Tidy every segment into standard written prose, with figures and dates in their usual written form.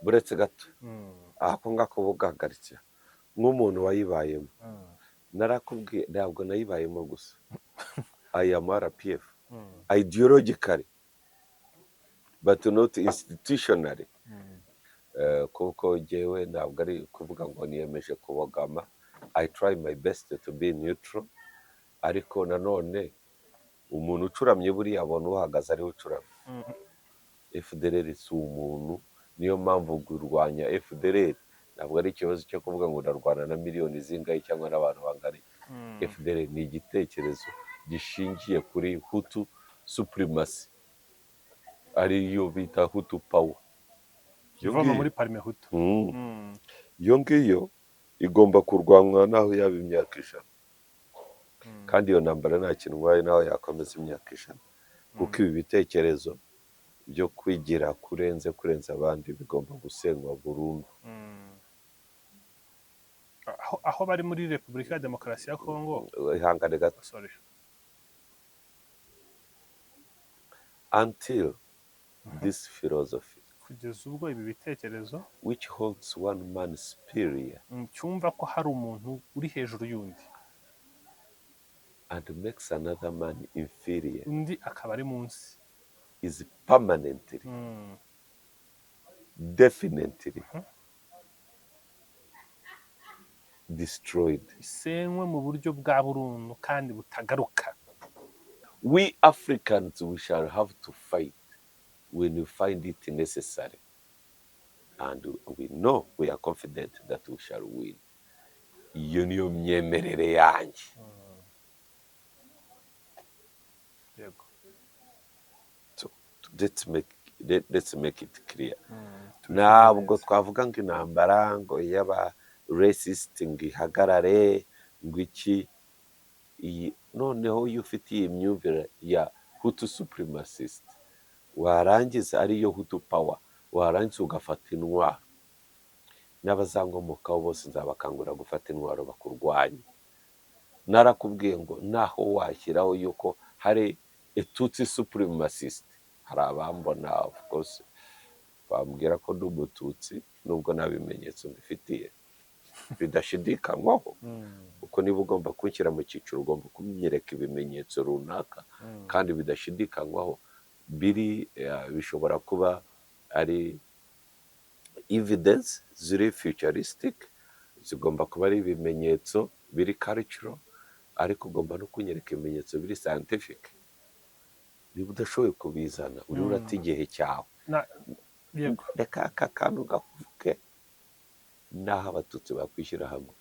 Buretse gato, ako ngako bugahagaritse nk'umuntu wayibayemo. Narakubwiye, ntabwo nayibayemo gusa. I am RPF ideologically but not institutionally. Kuko jyewe ntabwo ari ukuvuga ngo niyemeje kubogama. I try my best to be neutral, ariko nanone umuntu ucuramye buriya abona uhagaze ariwe ucuramye. FDLR si umuntu, niyo mpamvu kurwanya FDLR ntabwo ari ikibazo cyo kuvuga ngo ndarwana na miliyoni zingahe cyangwa n'abantu bangana iki. FDLR ni igitekerezo gishingiye kuri Hutu supremacy, ariyo bita Hutu Power. Iyo ivoma ngiyo muri Parmehutu. Iyo ngiyo igomba kurwanywa naho yaba imyaka 100. Kandi iyo ntambara nta kintu ntwaye naho yakomeza imyaka 100, kuko ibi bitekerezo byo kwigira kurenza abandi bigomba gusenywa burundu. Aho bari muri Repubulika ya Demokarasi ya Kongo. Ihangane gato. Sorry. Until this philosophy Kugeza ubwo ibi bitekerezo which holds one man superior cyumva ko hari umuntu uri hejuru y'undi and makes another man inferior undi akaba ari munsi is permanently, definitely destroyed, isenywe mu buryo bwa burundu kandi butagaruka, we Africans, we shall have to fight when we find it necessary, and we know, we are confident that we shall win. Iyo niyo myemerere yanjye. So let's make it clear. Ntabwo twavuga ngo intambara ngo y'aba racist ngo ihagarare, ngo iki. Iyi noneho iyo ufite iyi myumvire ya Hutu supremacist, warangiza ariyo Hutu Power, warangiza ugafata intwaro, n'abazankomokaho bose nzabakangurira gufata intwaro bakurwanya. Narakubwiye ngo naho washyiraho yuko hari Tutsi supremacist, hari abambona, of course, bambwira ko ndi Umututsi, nubwo nta bimenyetso mbifitiye bidashidikanywaho, kuko niba ugomba kunshyira mu cyiciro ugomba kunyereka ibimenyetso runaka kandi bidashidikanywaho biri bishobora kuba ari evidence ziri futuristic, zigomba kuba ari ibimenyetso biri cultural, ariko ugomba no kunyereka ibimenyetso biri scientific. Niba udashoboye kubizana, uriho urata igihe cyawe. Reka aka kantu gakuvuke: n'aho Abatutsi bakwishyira hamwe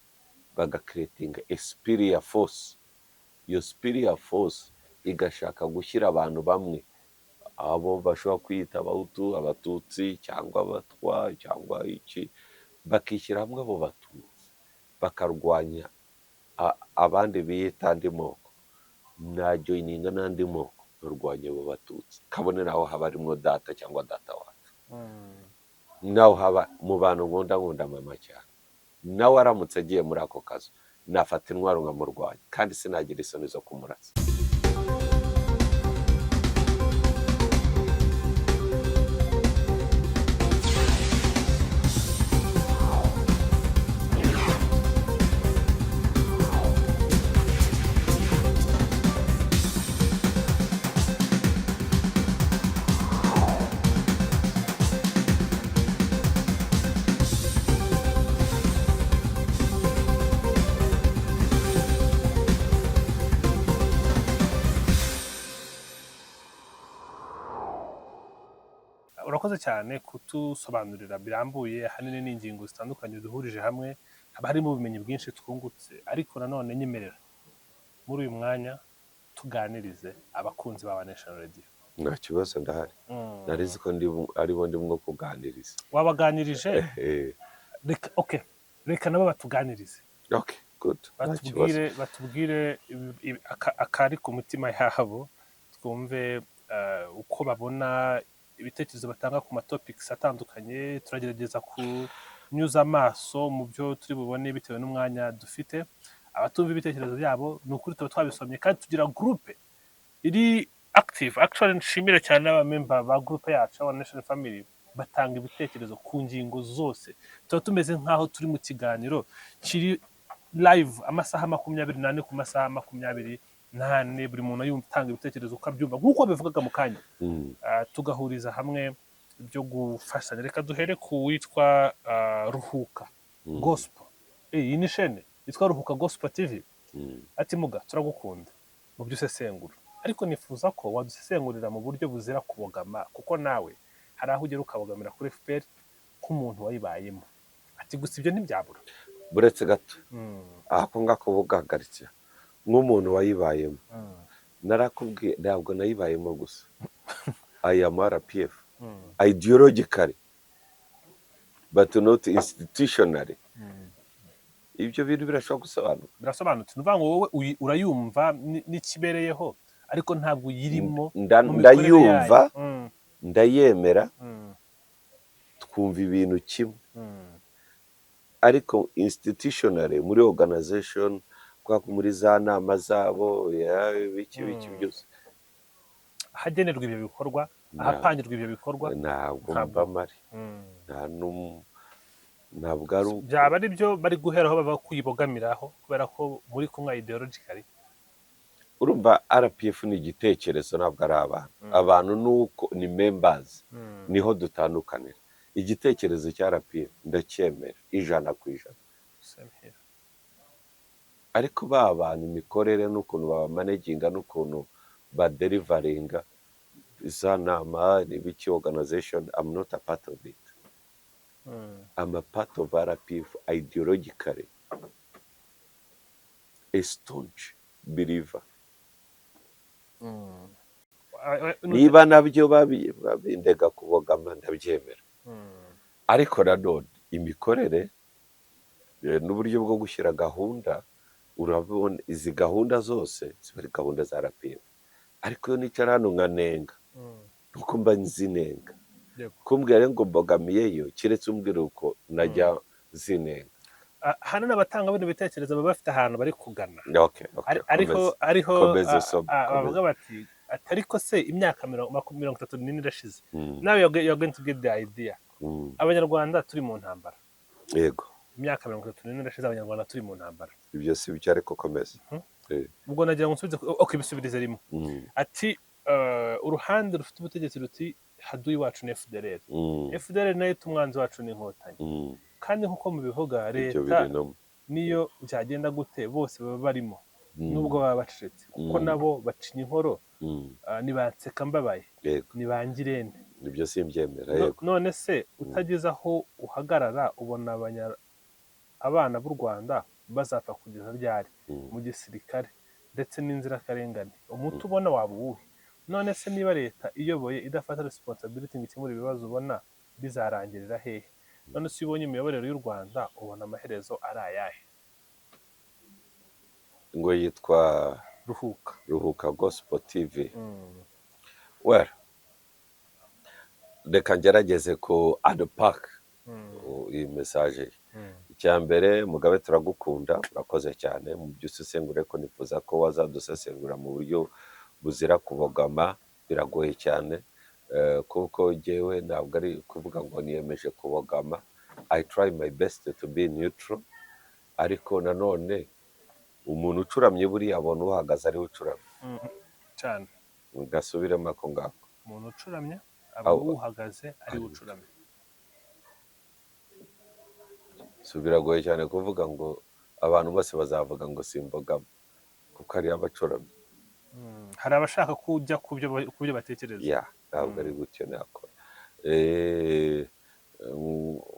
bagacreatinga a superior force, iyo superior force igashaka gushyira abantu bamwe, abo bashobora kwiyita Abahutu, Abatutsi cyangwa Abatwa cyangwa iki, bakishyira hamwe abo Batutsi bakarwanya abandi biyita andi moko, najoininga n'andi moko barwanya abo Batutsi, kabone naho haba harimo data cyangwa data wacu, naho haba mu bantu nkunda mama cyane, nawe aramutse agiye muri ako kazu nafata intwaro nkamurwanya, kandi sinagira isoni zo kumurasa. Urakoze cyane kutusobanurira birambuye. Ahanini ni ingingo zitandukanye duhurije hamwe, haba harimo ubumenyi bwinshi twungutse. Ariko nanone nyemerera muri uyu mwanya tuganirize abakunzi ba Nation Radio. Nta kibazo, ndahari. Nari nzi ko aribo ndimo kuganiriza. Wabaganirije. Eh. Reka, okay, reka nabo batuganirize. Okay, good, nta kibazo. Batubwire akari ku mutima yabo, twumve uko babona ibitekerezo batanga ku matopics atandukanye. Turagerageza kunyuza amaso mu byo turi bubone bitewe n'umwanya dufite. Abatumva ibitekerezo byabo, ni ukuri tuba twabisomye, kandi tugira groupe iri active. Actually, nshimire cyane n'abamember ba groupe yacu, One Nation Family. Batanga ibitekerezo ku ngingo zose. Tuba tumeze nk'aho turi mu kiganiro kiri live amasaha 24 ku masaha 24, buri muntu yumva, utanga ibitekerezo uko abyumva, nk'uko bivugaga mu kanya. Tugahuriza hamwe ibyo gufashanya. Reka duhere ku witwa Ruhuka Gospel. Iyi ni shene yitwa Ruhuka Gospel TV. Ati: "Muga, turagukunda mu byo usesengura, ariko nifuza ko wadusesengurira mu buryo buzira kubogama, kuko nawe hari aho ugera ukabogamira kuri FPR nk'umuntu wayibayemo." Ati: "Gusa ibyo ntibyabura." Buretse gato, ako ngako bugahagaritse nk'umuntu wayibayemo. Narakubwiye, ntabwo nayibayemo gusa. I am RPF ideologically but not institutionally. Ibyo bintu birashobora gusobanuka? Birasobanutse. Ni ukuvuga ngo wowe urayumva n'ikibereyeho, ariko ntabwo uyirimo mu mikorere Ndayumva, yayo. Ndayemera, twumva ibintu kimwe, ariko institutionally, muri organization, kwa muri za nama zabo ya biki biki byose, ahagenerwa ibyo bikorwa, ahapangirwa ibyo bikorwa, ntabwo Ntabwo. mba mpari. Ntabwo ari uko. Byaba ari byo bari guheraho baba kuyibogamiraho kubera ko muri kumwe ideologically? Urumva, RPF ni igitekerezo, ntabwo ari abantu. Abantu ni uko ni members, niho dutandukanira. Igitekerezo cya RPF ndacyemera 100%. Same here. Ariko ba bantu, imikorere n'ukuntu babamanaginga n'ukuntu badeliveringa za nama n'ibiki, organization, I'm not a part of it. I'm a part of RPF ideologically, a staunch believer. Niba nabyo babindega kubogama, ndabyemera. Ariko nanone imikorere n'uburyo bwo gushyira gahunda, urabona izi gahunda zose ziba ari gahunda za RPF, ariko iyo nicara hano nkanenga, nuko mba nzinenga. Kumbwira rero ngo mbogamiyeyo, keretse umbwira uko najya zinenga. Ah, hano n'abatanga bino bitekerezo baba bafite ahantu bari kugana. Okay, Ariho komeza. ariho Komeza usome, komeza. Bavuga bati ati: "Ariko se imyaka 34 irashize." Now you're going to get the idea. Abanyarwanda turi mu ntambara. Imyaka 34 irashize abanyarwanda turi mu ntambara. Ibyo si byo, ariko komeza. Ubwo nagira ngo nsubize, okay, bisubirize rimwe. Ati uruhande rufite ubutegetsi ruti haduyi wacu ni FDLR, FDLR nayo iti umwanzi wacu ni Inkotanyi. Kandi nk'uko mubivuga, Ibyo leta biri no niyo byagenda gute bose baba barimo, nubwo baba bacecetse, kuko nabo bacinya inkoro. Nibanseka mbabaye, nibangirente. Ibyo simbyemera. None se utageze aho uhagarara, ubona abana b'u Rwanda bazapfa kugeza ryari mu gisirikare ndetse n'inzirakarengane? Umuti ubona waba uwuhe? None se niba leta iyoboye idafata responsibility ngo ikemure ibibazo, ubona bizarangirira hehe? None se iyo ubonye imiyoborere y'u Rwanda, ubona amaherezo ari ayahe? Ngo yitwa Ruhuka. Ruhuka Gospel TV. Well, reka ngerageze ku unpack iyi message ye. Icya mbere, Mugabe, turagukunda, urakoze cyane mu byo usesengura, ariko nifuza ko wazadusesengura mu buryo buzira kubogama. Biragoye cyane, kuko jyewe ntabwo ari ukuvuga ngo niyemeje kubogama. I try my best to be neutral, ariko nanone umuntu ucuramye buriya abona uhagaze ariwe ucuramye. Cyane. Gasubiremo ako ngako. Umuntu ucuramye aba uhagaze ari we ucuramye. So biragoye cyane kuvuga ngo abantu bose bazavuga ngo simbogama, kuko ari abacuramye. Hari abashaka ko ujya ku byo batekereza. Ya, ntabwo ari gutyo nakora.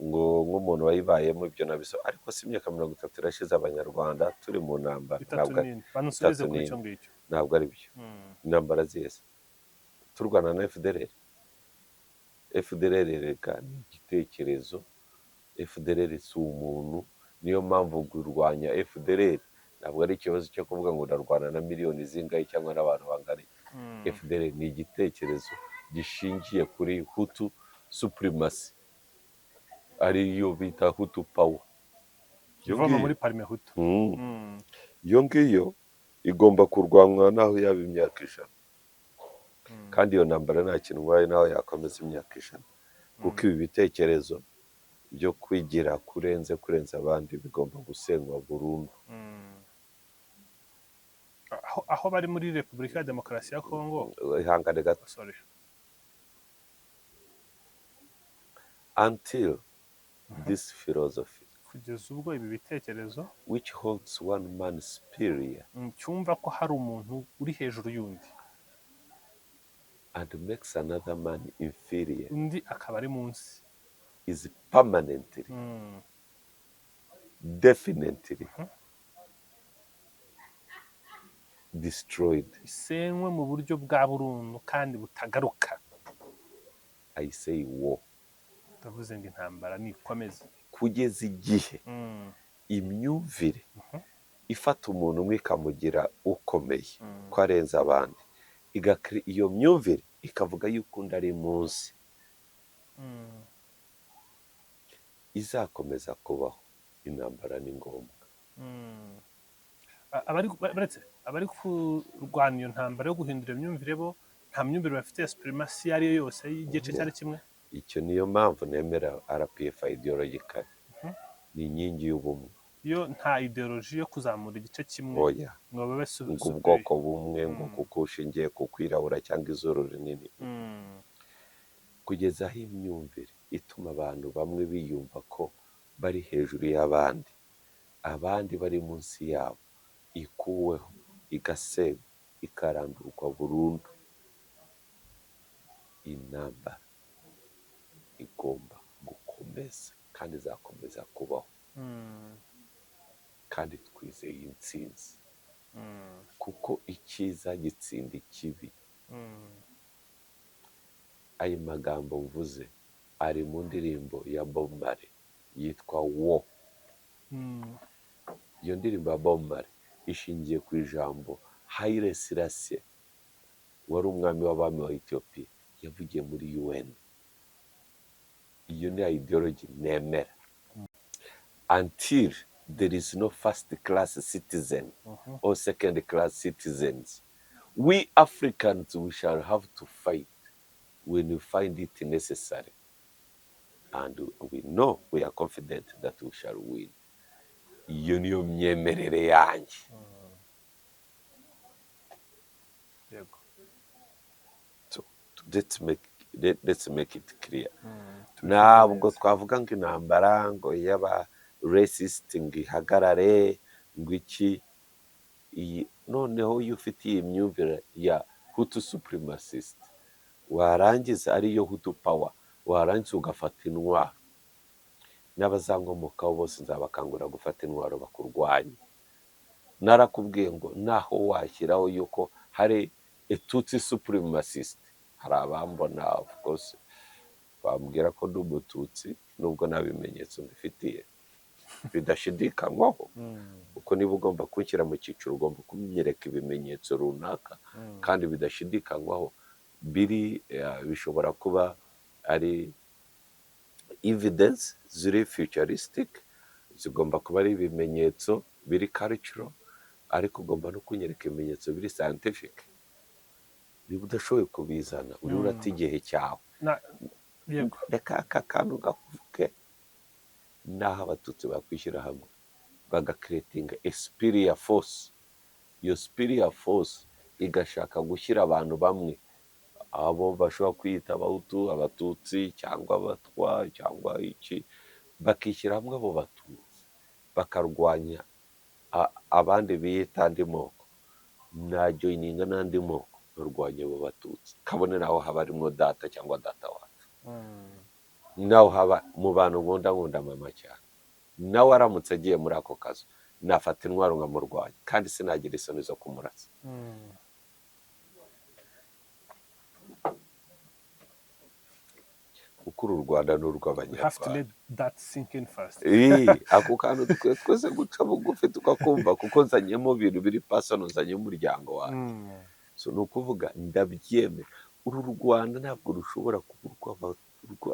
Ngo nk'umuntu wayibayemo, ibyo nabiso, ariko si imyaka 30 irashize abanyarwanda turi mu ntambara. Itatu Ntabwo n'ine, banusubize itatu kuri icyo n'ine. ngicyo. Ntabwo ari byo. Intambara ziheze turwana na FDLR? FDLR reka ni igitekerezo, FDLR si umuntu. Niyo mpamvu kurwanya FDLR ntabwo ari ikibazo cyo kuvuga ngo ndarwana na miliyoni zingahe cyangwa n'abantu bangana iki. FDLR ni igitekerezo gishingiye kuri Hutu supremacy, ariyo bita Hutu Power. Iyo ivoma ngiyo muri Parmehutu. Iyo ngiyo igomba kurwanywa naho yaba imyaka 100. Kandi iyo ntambara nta kintu ibaye naho yakomeza imyaka 100. Kuko ibi bitekerezo byo kwigira kurenze kurenza abandi bigomba gusenywa burundu. Aho bari muri Repubulika ya Demokarasi ya Kongo. Ihangane gato. Sorry. Until this philosophy, Kugeza ubwo ibi bitekerezo, which holds one man superior cyumva ko hari umuntu uri hejuru y'undi, and makes another man inferior, undi akaba ari munsi, is permanently, definitely destroyed, isenywe mu buryo bwa burundu kandi butagaruka, I say war. Ndavuze ngo intambara nikomeze. Kugeza igihe imyumvire ifata umuntu umwe ikamugira ukomeye, ko arenze abandi, iyo myumvire ikavuga yuko undi ari munsi, izakomeza kubaho, intambara ni ngombwa. Baretse abari kurwana iyo ntambara yo guhindura imyumvire, bo nta myumvire bafite ya supremacy iyo ari yo yose y'igice cyari kimwe. Icyo niyo mpamvu nemera RPF ideologically, ni inkingi y'ubumwe. Yo nta ideology yo kuzamura igice kimwe Oya. ngo babe Ngo superior. ubwoko bumwe, ngo kuko ushingiye ku kwirabura cyangwa izuru rinini. Kugeza aho imyumvire ituma abantu bamwe biyumva ko bari hejuru y'abandi, abandi bari munsi yabo, ikuweho, igasenywa, ikarandurwa burundu, intambara igomba gukomeza kandi izakomeza kubaho. Kandi twizeye intsinzi, kuko icyiza gitsinda ikibi. Ayo magambo mvuze ari mu ndirimbo ya Bob Marley yitwa War. Iyo ndirimbo ya Bob Marley ishingiye ku ijambo Haile Selassie, wari umwami w'abami wa Ethiopia, yavugiye muri UN. Iyo ni ideology nemera. Until there is no first class citizen or second class citizens, we Africans, we shall have to fight when we find it necessary, and we know, we are confident that we shall win. Iyo niyo myemerere yanjye. So, let's make it clear. Ntabwo twavuga ngo intambara ngo y'aba racist ngo ihagarare, ngo iki. Iyi noneho iyo ufite iyi myumvire ya Hutu supremacist, warangiza ariyo Hutu Power, warangiza ugafata intwaro, n'abazankomokaho bose nzabakangurira gufata intwaro bakurwanya. Narakubwiye ngo naho washyiraho yuko hari a Tutsi supremacist, hari abambona, of course, bambwira ko ndi Umututsi, nubwo nta bimenyetso mbifitiye bidashidikanywaho. Kuko niba ugomba kunshyira mu cyiciro, ugomba kunyereka ibimenyetso runaka kandi bidashidikanywaho biri, bishobora kuba ari evidence ziri futuristic, zigomba kuba ari ibimenyetso biri cultural, ariko ugomba no kunyereka ibimenyetso biri scientific. Niba udashoboye kubizana, uriho urata igihe cyawe. Yego. Reka aka kantu gakuvuke: n'aho Abatutsi bakwishyira hamwe bagacreatinga a superior force, iyo superior force igashaka gushyira abantu bamwe, abo bashobora kwiyita Abahutu, Abatutsi cyangwa Abatwa cyangwa iki, bakishyira hamwe abo Batutsi bakarwanya abandi biyita andi moko, najoininga n'andi moko barwanya abo Batutsi, kabone naho haba harimo data cyangwa data wacu, naho haba mu bantu nkunda mama cyane, nawe aramutse agiye muri ako kazu, nafata intwaro nkamurwanya kandi sinagira isoni zo kumurasa. Kuko uru Rwanda ni We have to urw'Abanyarwanda. let that sink in first. Ako kantu dukwiye twese guca bugufi tukakumva, kuko nzanyemo ibintu biri personal, nzanyemo umuryango wanjye. So ni ukuvuga ndabyemera, uru Rwanda ntabwo rushobora kuba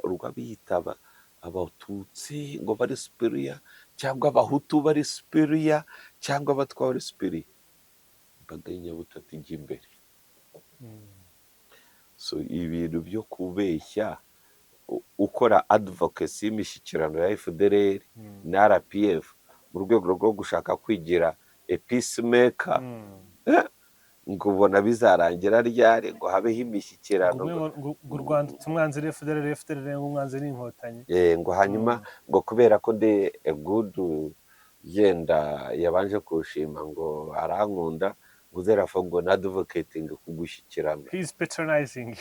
urw'abiyita Abatutsi ngo bari superior, cyangwa Abahutu bari superior, cyangwa Abatwa bari superior. Imbaga y'inyabutatu ijya imbere. So ibintu byo kubeshya Ukora advocacy y'imishyikirano ya FDLR na RPF mu rwego rwo gushaka kwigira a peacemaker, ngo ubona bizarangira ryari ngo habeho imishyikirano? Ngo u Rwanda tumwanzi FDLR, FDLR ngo umwanzi ni Inkotanyi. Ngo hanyuma ngo kubera ko ndi a good, yenda yabanje kuwushima, ngo arankunda, ngo therefore ngo na advocating kugushyikirana. He is patronizing.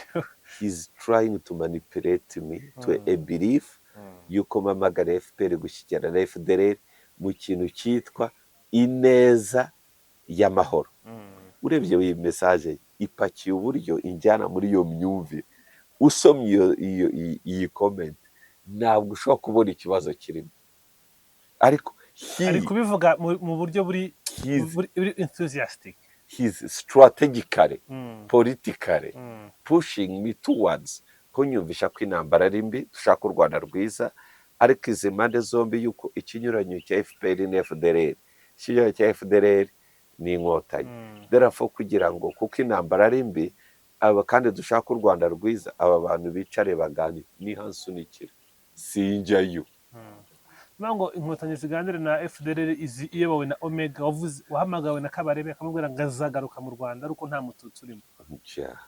He's trying to manipulate me to a belief yuko mpamagara FPR gushyikirana na FDLR mu kintu cyitwa ineza y'amahoro. Urebye iyi message ipakiye uburyo injyana muri iyo myumvire. Usomye iyi comment ntabwo ushobora kubona ikibazo kirimo, ariko he, Ari kubivuga mu buryo buri buri enthusiastic. He's strategically, politically pushing me towards kunyumvisha ko intambara ari mbi, dushaka u Rwanda rwiza, ariko izi mpande zombi yuko ikinyuranyo cya FPR na FDLR, ikinyuranyo cya FDLR ni Inkotanyi. Therefore kugira ngo, kuko intambara ari mbi, aba kandi dushaka u Rwanda rwiza, aba bantu bicare baganire, nihansunikira sinjyayo. Niyo ngo Inkotanyi ziganire na FDLR izi iyobowe na Omega wavuze, wahamagawe na Kabarebe akamubwira ngo azagaruka mu Rwanda ariko nta Mututsi urimo. Nja,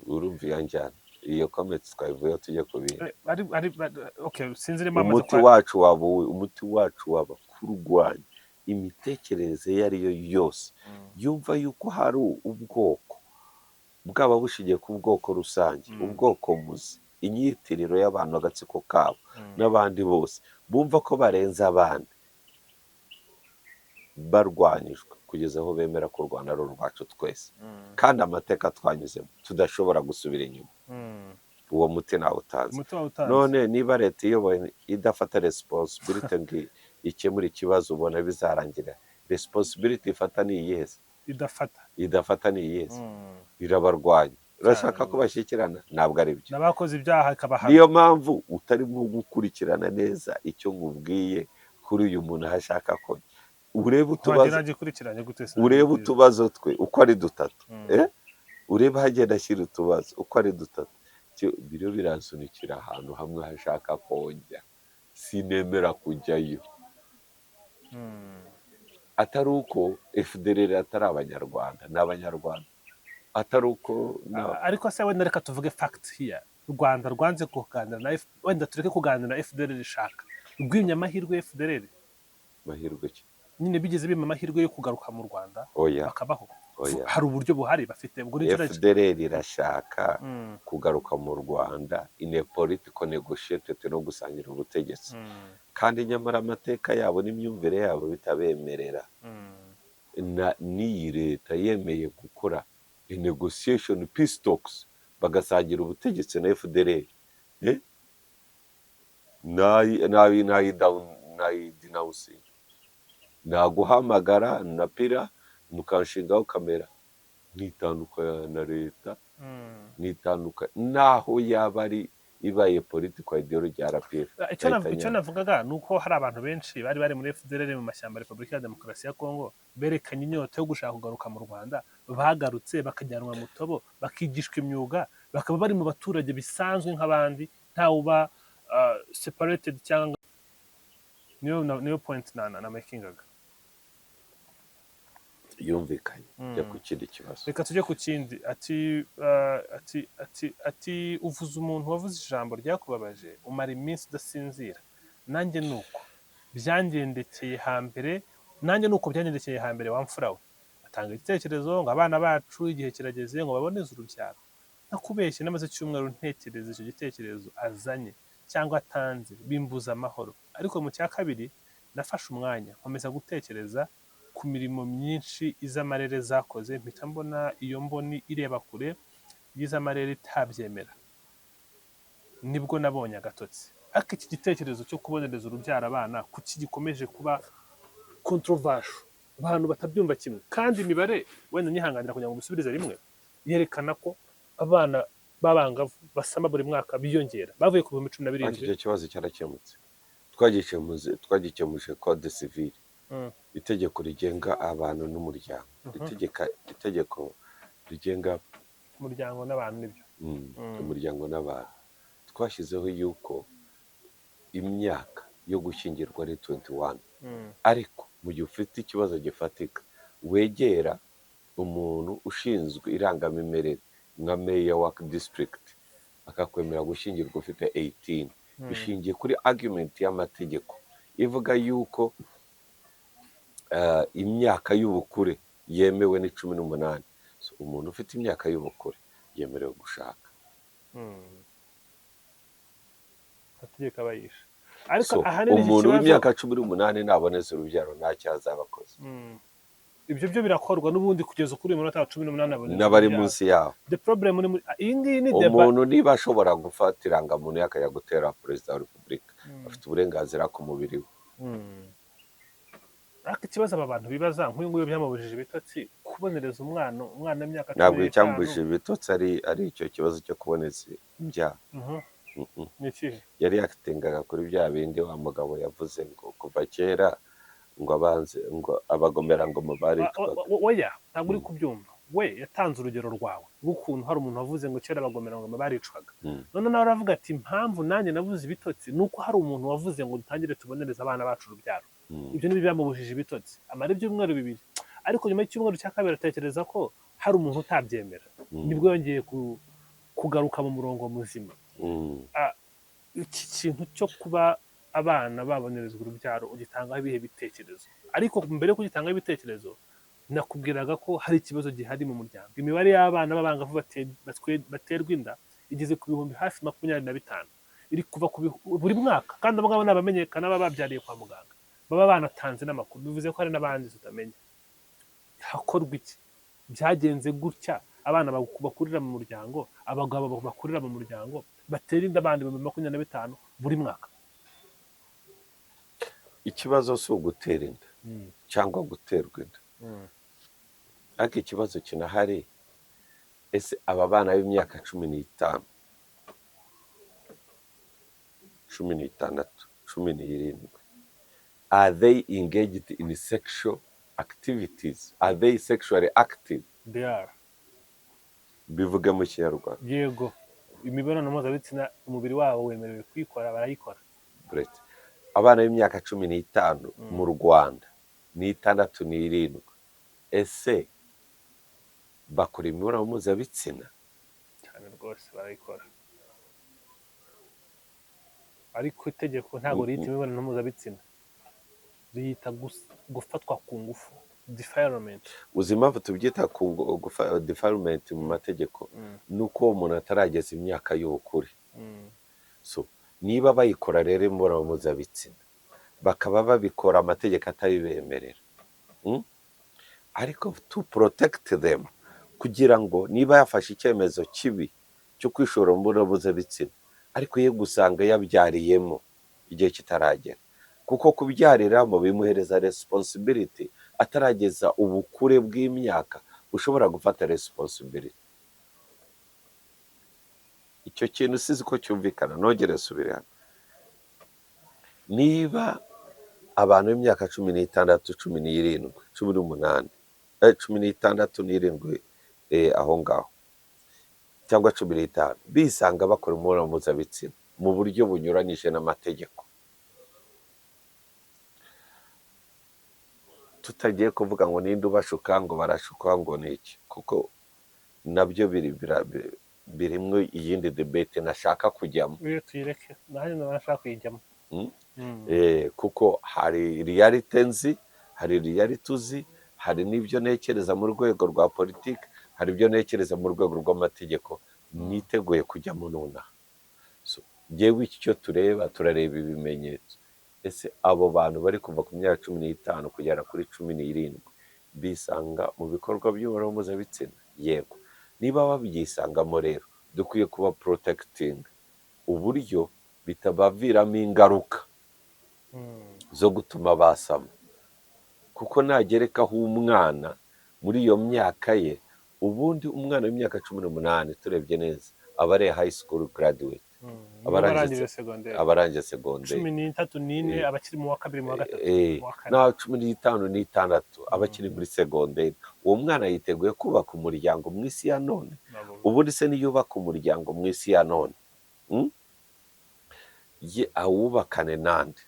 urumva iyo njyana, iyo comment twayivuyeho, tujye ku bindi. Ari okay, sinzi niba amaze Umuti wacu waba uwuhe? Umuti wacu waba kurwanya imitekerereze iyo ari yo yose yumva yuko hari ubwoko, bwaba bushingiye ku bwoko rusange, ubwoko muzi, inyitiriro y'abantu, agatsiko kabo n'abandi bose bumva ko barenze abandi, barwanyijwe kugeza aho bemera ko u Rwanda ari urwacu twese, kandi amateka twanyuzemo tudashobora gusubira inyuma. Uwo muti nawutanze. Umuti wawutanze. None niba leta iyoboye idafata responsibility ngo ikemure ikibazo, ubona bizarangira? Responsibility ifata ni iyihe se? Idafata. Idafata ni iyihe se? Irabarwanya, urashaka ko bashyikirana? Ntabwo ari byo. N'abakoze ibyaha ikabahana. Niyo mpamvu utarimo gukurikirana neza icyo nkubwiye kuri uyu muntu, aho ashaka ko urebe Nkanjye utubazo. Nagikurikiranye gute se? Urebe utubazo twe uko ari dutatu. Urebe aho agenda ashyira utubazo uko ari dutatu. Biriho biransunikira ahantu hamwe hashaka kojya, sinemera kujyayo. Atari uko FDLR atari Abanyarwanda, ni Abanyarwanda, atari uko Ariko se wenda reka tuvuge fact here: U Rwanda rwanze kuganira na wenda tureke kuganira na FDLR ishaka, rwimye amahirwe FDLR. Mahirwe ki? Nyine bigeze bima amahirwe yo kugaruka mu Rwanda Oya. bakabaho. Oya. Hari uburyo buhari bafite ubwo nicyo FDLR irashaka kugaruka mu Rwanda in a political negotiated no gusangira ubutegetsi, kandi nyamara amateka yabo n'imyumvire yabo bitabemerera. Na n'iyi leta yemeye gukora a negotiation, peace talks, bagasangira ubutegetsi na FDLR, eh? Nayi denouncinga, naguhamagara na pira mukanshingaho kamera, nkitandukanya na leta, nkitanduka naho yaba ari ibaye political ideology ya RPF. Icyo navugaga ni uko hari abantu benshi bari muri FDLR mu mashyamba ya Repubulika ya Demokarasi ya Kongo berekanye inyota yo gushaka kugaruka mu Rwanda, bagarutse bakajyanwa mu Tobo, bakigishwa imyuga, bakaba bari mu baturage bisanzwe nk'abandi, ntawuba separated cyangwa niyo point na makingaga. Yumvikanye, jya ku kindi kibazo. Reka tujye ku kindi. Ati ati uvuze umuntu wavuze ijambo ryakubabaje, umara iminsi udasinzira. Nanjye ni uko byangendekeye hambere, nanjye ni uko byangendekeye hambere. Wa mfura we, atanga igitekerezo ngo abana bacu igihe kirageze ngo baboneze urubyaro. Ntakubeshye, namaze icyumweru ntekereza icyo gitekerezo azanye cyangwa atanze, bimbuza amahoro. Ariko mu cya kabiri nafashe umwanya nkomeza gutekereza ku mirimo myinshi iz'amarere zakoze, mpita mbona iyo mboni ireba kure y'iz'amarere itabyemera, nibwo nabonye agatotsi. Ariko iki gitekerezo cyo kubonereza urubyaro abana kuki gikomeje kuba controversial, abantu batabyumva kimwe, kandi imibare, wenda nyihanganira kugira ngo mbisubirize rimwe, yerekana ko abana b'abangavu basama buri mwaka biyongera, bavuye ku bihumbi cumi na Ariko birindwi icyo kibazo cyarakemutse, twagikemuje code civil, itegeko rigenga abantu n'umuryango, itegeko rigenga umuryango n'abantu, nibyo. Umuryango n'abantu. Twashyizeho yuko imyaka yo gushyingirwa ari 21, ariko mu gihe ufite ikibazo gifatika wegera umuntu ushinzwe irangamimerere nka meya wa district, akakwemera gushyingirwa ufite 18. Bishingiye kuri argument y'amategeko ivuga yuko imyaka y'ubukure yemewe ni 18. So, umuntu ufite imyaka y'ubukure yemerewe gushaka. Amategeko aba yishe, ariko So, ahanini iki umuntu kibazo w'imyaka 18 naboneza urubyaro, ntacyo azaba akoze. Ibyo byo birakorwa n'ubundi kugeza kuri uyu munota wa 18 aboneza N'abari urubyaro. munsi yaho. The problem ni muri iyi ngiyi ni débat. Umuntu niba ashobora gufata irangamuntu ye akajya gutera perezida wa repubulika, afite uburenganzira ku mubiri we. Ariko ikibazo aba bantu bibaza, nk'uyu nguyu byamubujije ibitotsi kubonereza umwana w'imyaka cumi Ntabwo n'itanu. icyambujije ibitotsi ari icyo kibazo cyo kuboneza imbyaro. Ni ikihe? Yari yatingaga kuri bya bindi wa mugabo yavuze ngo kuva kera ngo abanze ngo abagomera ngo baricwaga. Oya, ntabwo uri kubyumva. We yatanze urugero rwawe rw'ukuntu hari umuntu wavuze ngo kera abagomera ngo baricwaga. None nawe aravuga ati impamvu nanjye nabuze ibitotsi ni uko hari umuntu wavuze ngo dutangire tubonereze abana bacu urubyaro. Ibyo nibyo byamubujije ibitotsi, amara ibyumweru 2, ariko nyuma y'icyumweru cya kabiri atekereza ko hari umuntu utabyemera. Nibwo yongeye kugaruka mu murongo muzima. Iki kintu cyo kuba abana babonerezwa urubyaro ugitangaho ibihe bitekerezo? Ariko mbere yo kugitangaho ibitekerezo, nakubwiraga ko hari ikibazo gihari mu muryango. Imibare y'abana b'abangavu baterwa inda igeze ku bihumbi hafi 25, iri kuva ku buri mwaka, kandi abo ngabo ni abamenyekana baba babyariye kwa muganga, baba banatanze n'amakuru, bivuze ko hari n'abandi tutamenya. Hakorwa iki? Byagenze gutya, abana bakurira mu muryango, abagabo bakurira mu muryango batera inda abandi 25,000 buri mwaka. Ikibazo si ugutera inda cyangwa guterwa inda, ariko ikibazo kinahari, ese aba bana b'imyaka 15, 16, 17, are they engaged in sexual activities? Are they sexually active? They are. Bivuge mu Kinyarwanda. Yego, imibonano mpuzabitsina umubiri wabo wemerewe kuyikora, barayikora. Brett. Abana b'imyaka 15 mu Rwanda, n'itandatu, n'irindwi, ese bakora imibonano mpuzabitsina? Cyane rwose barayikora, ariko itegeko ntabwo riyita imibonano mpuzabitsina, riyita gufatwa ku ngufu, defilement. Uzi impamvu tubyita ku defilement mu mategeko? Ni uko uwo muntu atarageza imyaka y'ubukure. So niba bayikora rero imibonano mpuzabitsina, bakaba babikora amategeko atabibemerera, Ariko to protect them, kugira ngo niba yafashe icyemezo kibi cyo kwishora mu mibonano mpuzabitsina, ariko ye gusanga yabyariyemo igihe kitaragera, kuko kubyariramo bimuhereza responsibility atarageza ubukure bw'imyaka ushobora gufata responsibility. Icyo kintu sizi ko cyumvikana. Nongere subire hano: niba abantu b'imyaka 16, 17, 18, 16 n'irindwi, aho ngaho, cyangwa 15, bisanga bakora imibonano mpuzabitsina mu buryo bunyuranyije n'amategeko, tutagiye kuvuga ngo ninde ubashuka, ngo barashukwa, ngo ni iki, kuko nabyo birimwo iyindi debate nashaka kujyamo. Iyo tuyireke, nanjye ndabona nashaka kuyijyamo. Kuko hari reality nzi, hari reality uzi, hari n'ibyo ntekereza mu rwego rwa politiki, hari ibyo ntekereza mu rwego rw'amategeko niteguye kujyamo nonaha. So, njyewe icyo tureba, turareba ibimenyetso. Ese abo bantu bari kuva ku myaka 15 kugera kuri 17 bisanga mu bikorwa by'imibonano mpuzabitsina? Yego. Niba babyisangamo rero, dukwiye kuba protecting uburyo bitabaviramo ingaruka zo gutuma basama, kuko nagerekaho umwana muri iyo myaka ye, ubundi umwana w'imyaka 18 turebye neza aba ari high school graduate. Abarangije segonderi. Aba arangije segonderi. 13, 14, abakiri mu wa kabiri, mu wa gatatu, mu wa kane. Na 15 n'itandatu aba akiri muri segonderi. Uwo mwana yiteguye kubaka umuryango mu isi ya none? Nabo. Ubundi se niyubaka umuryango mu isi ya none, Ye awubakane nande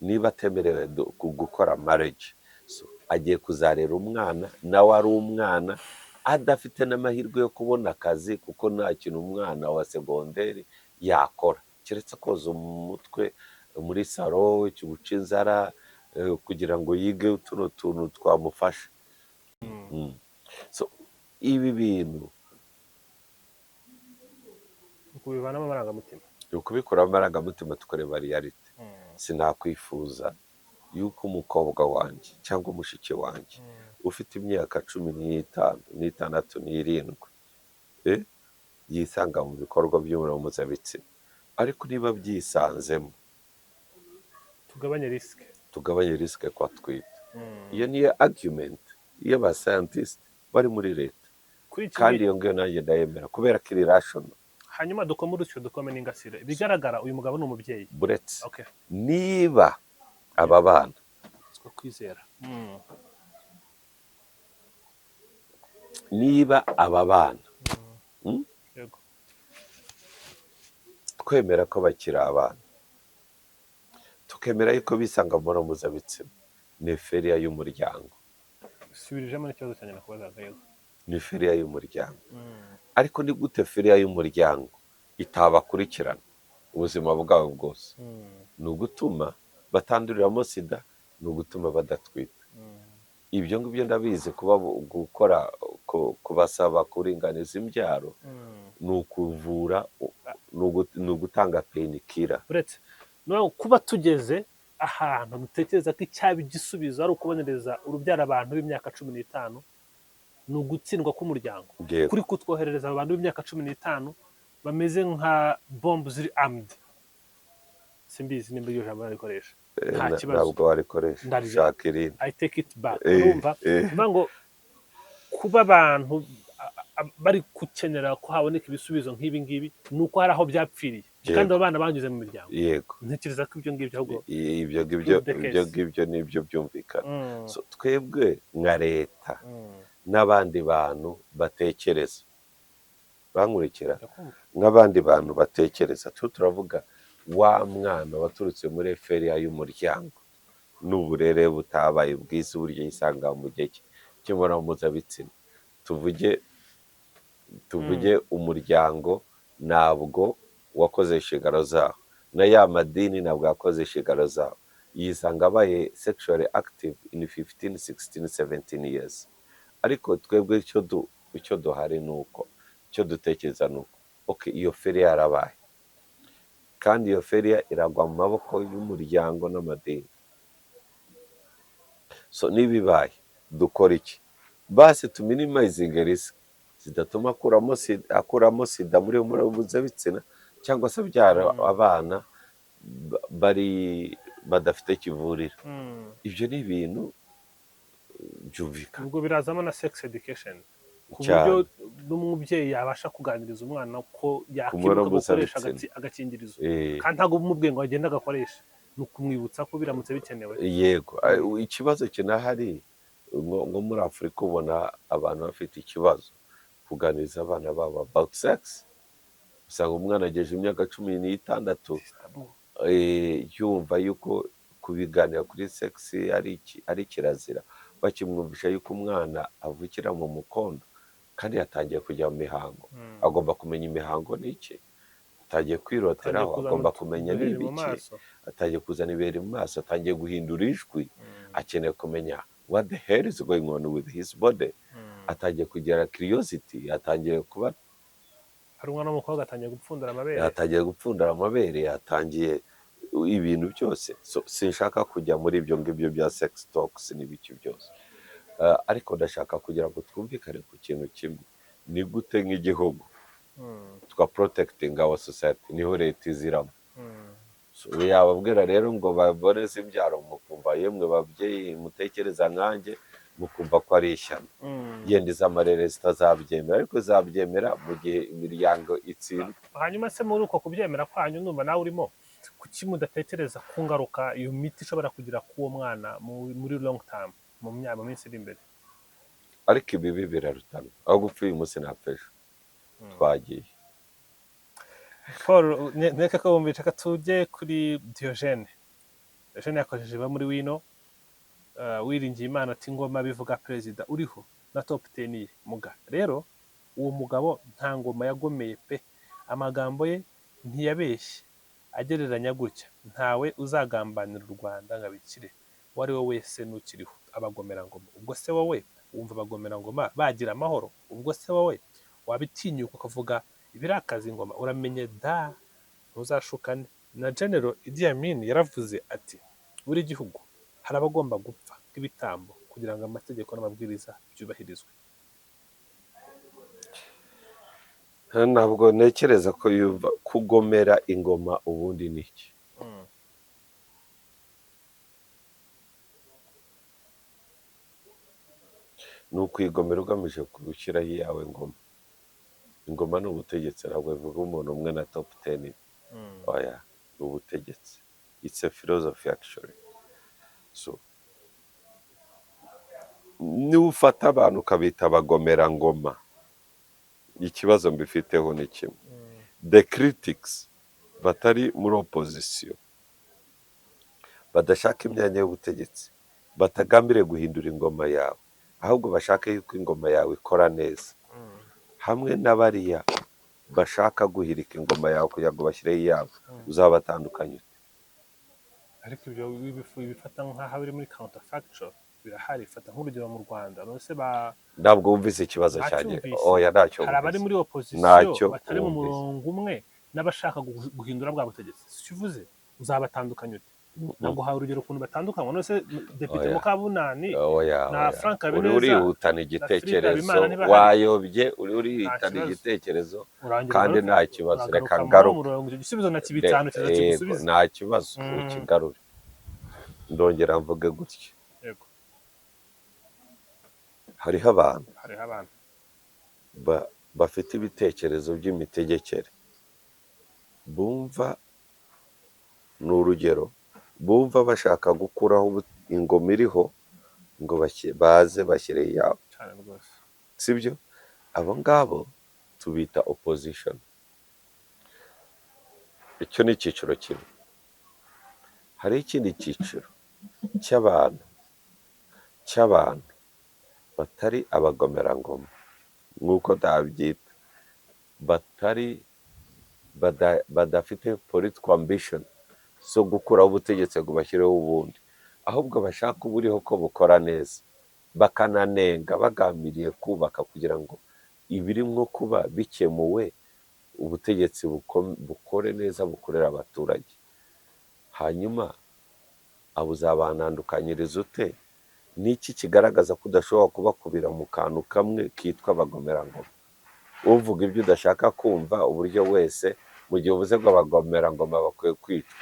niba atemerewe gukora marriage? So, agiye kuzarera umwana nawe ari umwana adafite n'amahirwe yo kubona akazi, kuko nta kintu umwana wa segonderi yakora keretse koza umutwe muri salo, guca inzara, kugira ngo yige tuno tuntu twamufasha. So, ibi bintu Kubivanamo amarangamutima. Ni ukubikuramo amarangamutima, tukareba reality. Sinakwifuza yuko umukobwa wanjye cyangwa mushiki wanjye ufite imyaka 15, 6, 7, yisanga mu bikorwa by'imibonano mpuzabitsina. Ariko niba byisanzemo, tugabanye risk. Tugabanye risk ko atwita. Iyo niyo argument y'aba scientist bari muri leta. Kuri iki Kandi iyo ngiyo nanjye ndayemera kubera ko iri rational. Hanyuma dukome urusyo, dukome n'ingasire. Ibigaragara, uyu mugabo ni umubyeyi. Buretse. Okay. Niba aba bana Twa kwizera. Niba aba bana Yego. twemera ko bakiri abana, tukemera yuko bisanga mu mibonano mpuzabitsina, ni failure y'umuryango. Subirijemo n'ikibazo cyanjye nakubazaga, yego. Ni failure y'umuryango. Ariko ni gute failure y'umuryango itabakurikirana ubuzima bwabo bwose? Ni ugutuma batanduriramo sida, ni ugutuma badatwita. Ibyo ngibyo ndabizi, kuba gukora kubasaba kuringaniza imbyaro ni ukuvura, ni ugutanga painkiller. Uretse no kuba tugeze ahantu dutekereza ko icyaba igisubizo ari ukubonereza urubyaro abantu b'imyaka 15, ni ugutsindwa k'umuryango. Kuri kutwoherereza abantu b'imyaka 15 bameze nka bombe ziri armed. Simbizi nimba iryo jambo narikoresha. Nta kibazo. Ntabwo warikoresha. Shaka irindi. I take it back. Urumva, bivuga ngo kuba abantu bari gukenera ko haboneka ibisubizo nk'ibi ngibi ni uko hari aho byapfiriye, kandi abo bana banyuze mu miryango. Ntekereza ko ibyo ngibyo ahubwo Ibyo ngibyo prove the case. Ibyo ngibyo nibyo byumvikana. So, twebwe nka leta n'abandi bantu batekereza bankurikira, Ndakumva. nk'abandi bantu batekereza, tu turavuga wa mwana waturutse muri failure y'umuryango n'uburere butabaye bwiza, uburyo yisanga mu gihe cy'imibonano mpuzabitsina. Tuvuge umuryango ntabwo wakoze inshingano zawo, na ya madini ntabwo yakoze inshingano zawo, yisanga abaye sexually active in 15, 16, 17 years. Ariko twebwe icyo duhari ni uko icyo dutekereza ni uko, okay, iyo failure yarabaye, kandi iyo failure iragwa mu maboko y'umuryango n'amadini. So nibibaye dukora iki? Basi tuminimizinge risk zidatuma akuramo sida muri iyo mibonano mpuzabitsina, cyangwa se abyara abana bari badafite kivurira. Ibyo ni ibintu byumvikana. Ubwo birazamo na sex education, ku Cyane. buryo n'umubyeyi yabasha kuganiriza umwana ko yakibuka Kumubona gukoresha mpuzabitsina. Agakingirizo. Kandi ntabwo umubwiye ngo agende agakoreshe, ni ukumwibutsa ko biramutse bikenewe. Yego. Ikibazo kinahari, nko muri Afurika ubona abantu bafite ikibazo kuganiriza abana babo about sex. Usanga umwana agejeje imyaka 16, yumva yuko kubiganira kuri sex ari kirazira, bakimwumvisha yuko umwana avukira mu mukondo kandi yatangiye kujya mu mihango, agomba kumenya imihango ni iki, atangiye kwiroteraho, Atangiye kuzana agomba kumenya uduheri mu n'ibiki, maso. Atangiye kuzana ibiheri mu maso, atangiye guhindura ijwi, akeneye kumenya what the hell is going on with his body, atangiye kugira curiosity, atangiye kuba Hari umwana w'umukobwa atangiye gupfundura amabere. Yatangiye gupfundura amabere, yatangiye ibintu byose. So, sinshaka kujya muri ibyo ngibyo bya sex talks n'ibiki byose. Ariko ndashaka kugira ngo twumvikane ku kintu kimwe: ni gute nk'igihugu twa protecting our society? Niho leta iziramo. So, yababwira rero ngo baboneze imbyaro, mukumva yemwe babyeyi mutekereza nkanjye, mukumva ko ari ishyano. Yenda iz'amarere zitazabyemera, ariko zabyemera mu gihe imiryango itsindwa. Hanyuma se muri uko kubyemera kwanyu, numva nawe urimo, kuki mudatekereza ku ngaruka iyo miti ishobora kugira k'uwo mwana muri long term, mu minsi iri imbere? Ariko ibibi birarutana, aho gupfa uyu munsi napfa ejo. Twagiye. Paul, ndeka ko wumvisha, reka tujye kuri Diogene. Diogene yakoresheje iba muri wino. Wiringiye Imana ati ngoma bivuga perezida uriho na top 10 ye muga. Rero uwo mugabo nta ngoma yagomeye pe, amagambo ye ntiyabeshye agereranya gutya, ntawe uzagambanira u Rwanda ngo abikire, uwo ari we wese n'ukiriho abagomera ngoma. Ubwo se wowe wumva abagomera ngoma bagira amahoro? Ubwo se wowe wabitinyuka ukavuga ibirakaza ingoma? Uramenye da, ntuzashukane. Na General Idi Amin yaravuze ati buri gihugu hari abagomba gupfa nk'ibitambo kugira ngo amategeko n'amabwiriza byubahirizwe. Ntabwo ntekereza ko yumva kugomera ingoma ubundi ni iki. Ni ukwigomera ugamije gushyiraho iyawe ngoma. Ingoma ni ubutegetsi, ntabwo bivuga umuntu umwe na top 10. Oya, ni ubutegetsi. It's a philosophy actually. So niba ufata abantu ukabita abagomerangoma, ikibazo mbifiteho ni kimwe: the critics batari muri opposition, badashaka imyanya y'ubutegetsi, batagambiriye guhindura ingoma yawe, ahubwo bashaka yuko ingoma yawe ikora neza, hamwe n'abariya bashaka guhirika ingoma yawe kugira ngo bashyireho iyabo, uzabatandukanya ute? Ariko ibyo bifata nk'aho biri muri counterfactual birahari. Fata nk'urugero mu Rwanda, none se ba Ntabwo wumvise ikibazo cyanjye. Ntacyumvise. Oya, ntacyo Hari abari wumvise. muri opposition Ntacyo batari mu wumvise. murongo umwe n'abashaka guhindura bwa butegetsi. Si cyo uvuze? Uzabatandukanya ute? Naguhaye urugero ukuntu batandukanywa. None se Depite Oya. Mukabunani Oya, na oya. Frank Uri Habineza urihutana na igitekerezo. Habimana ntibahari? Wayobye, uri urihutana Nta kibazo. igitekerezo. Urangira Kandi ugaruke- nta kibazo, reka uragaruka muri uwo ngaruke. murongo, icyo gisubizo nakibitse ahantu kiza Yego, kigusubiza. nta kibazo. Ukigarure, ndongera mvuge gutya. Yego. Hariho abantu Hariho abantu bafite ibitekerezo by'imitegekere bumva, ni urugero, bumva bashaka gukuraho ingoma iriho ngo baze bashyire iyabo. Cyane rwose. Sibyo? Abo ngabo tubita opposition. Icyo ni icyiciro kimwe. Hari ikindi cyiciro cy'abantu batari abagomerangoma nk'uko ndabyita, batari badafite political ambition zo gukuraho ubutegetsi ngo bashyireho ubundi, ahubwo bashaka uburiho ko bukora neza, bakananenga bagambiriye kubaka kugira ngo ibirimo kuba bikemuwe, ubutegetsi bukore neza, bukorera abaturage. Hanyuma abo uzabanandukanyiriza ute? Niki kigaragaza ko udashobora kubakubira mu kantu kamwe kitwa abagomerangoma? Uvuga ibyo udashaka kumva uburyo wese, mu gihe uvuze ngo abagomerangoma bakwiye kwicwa,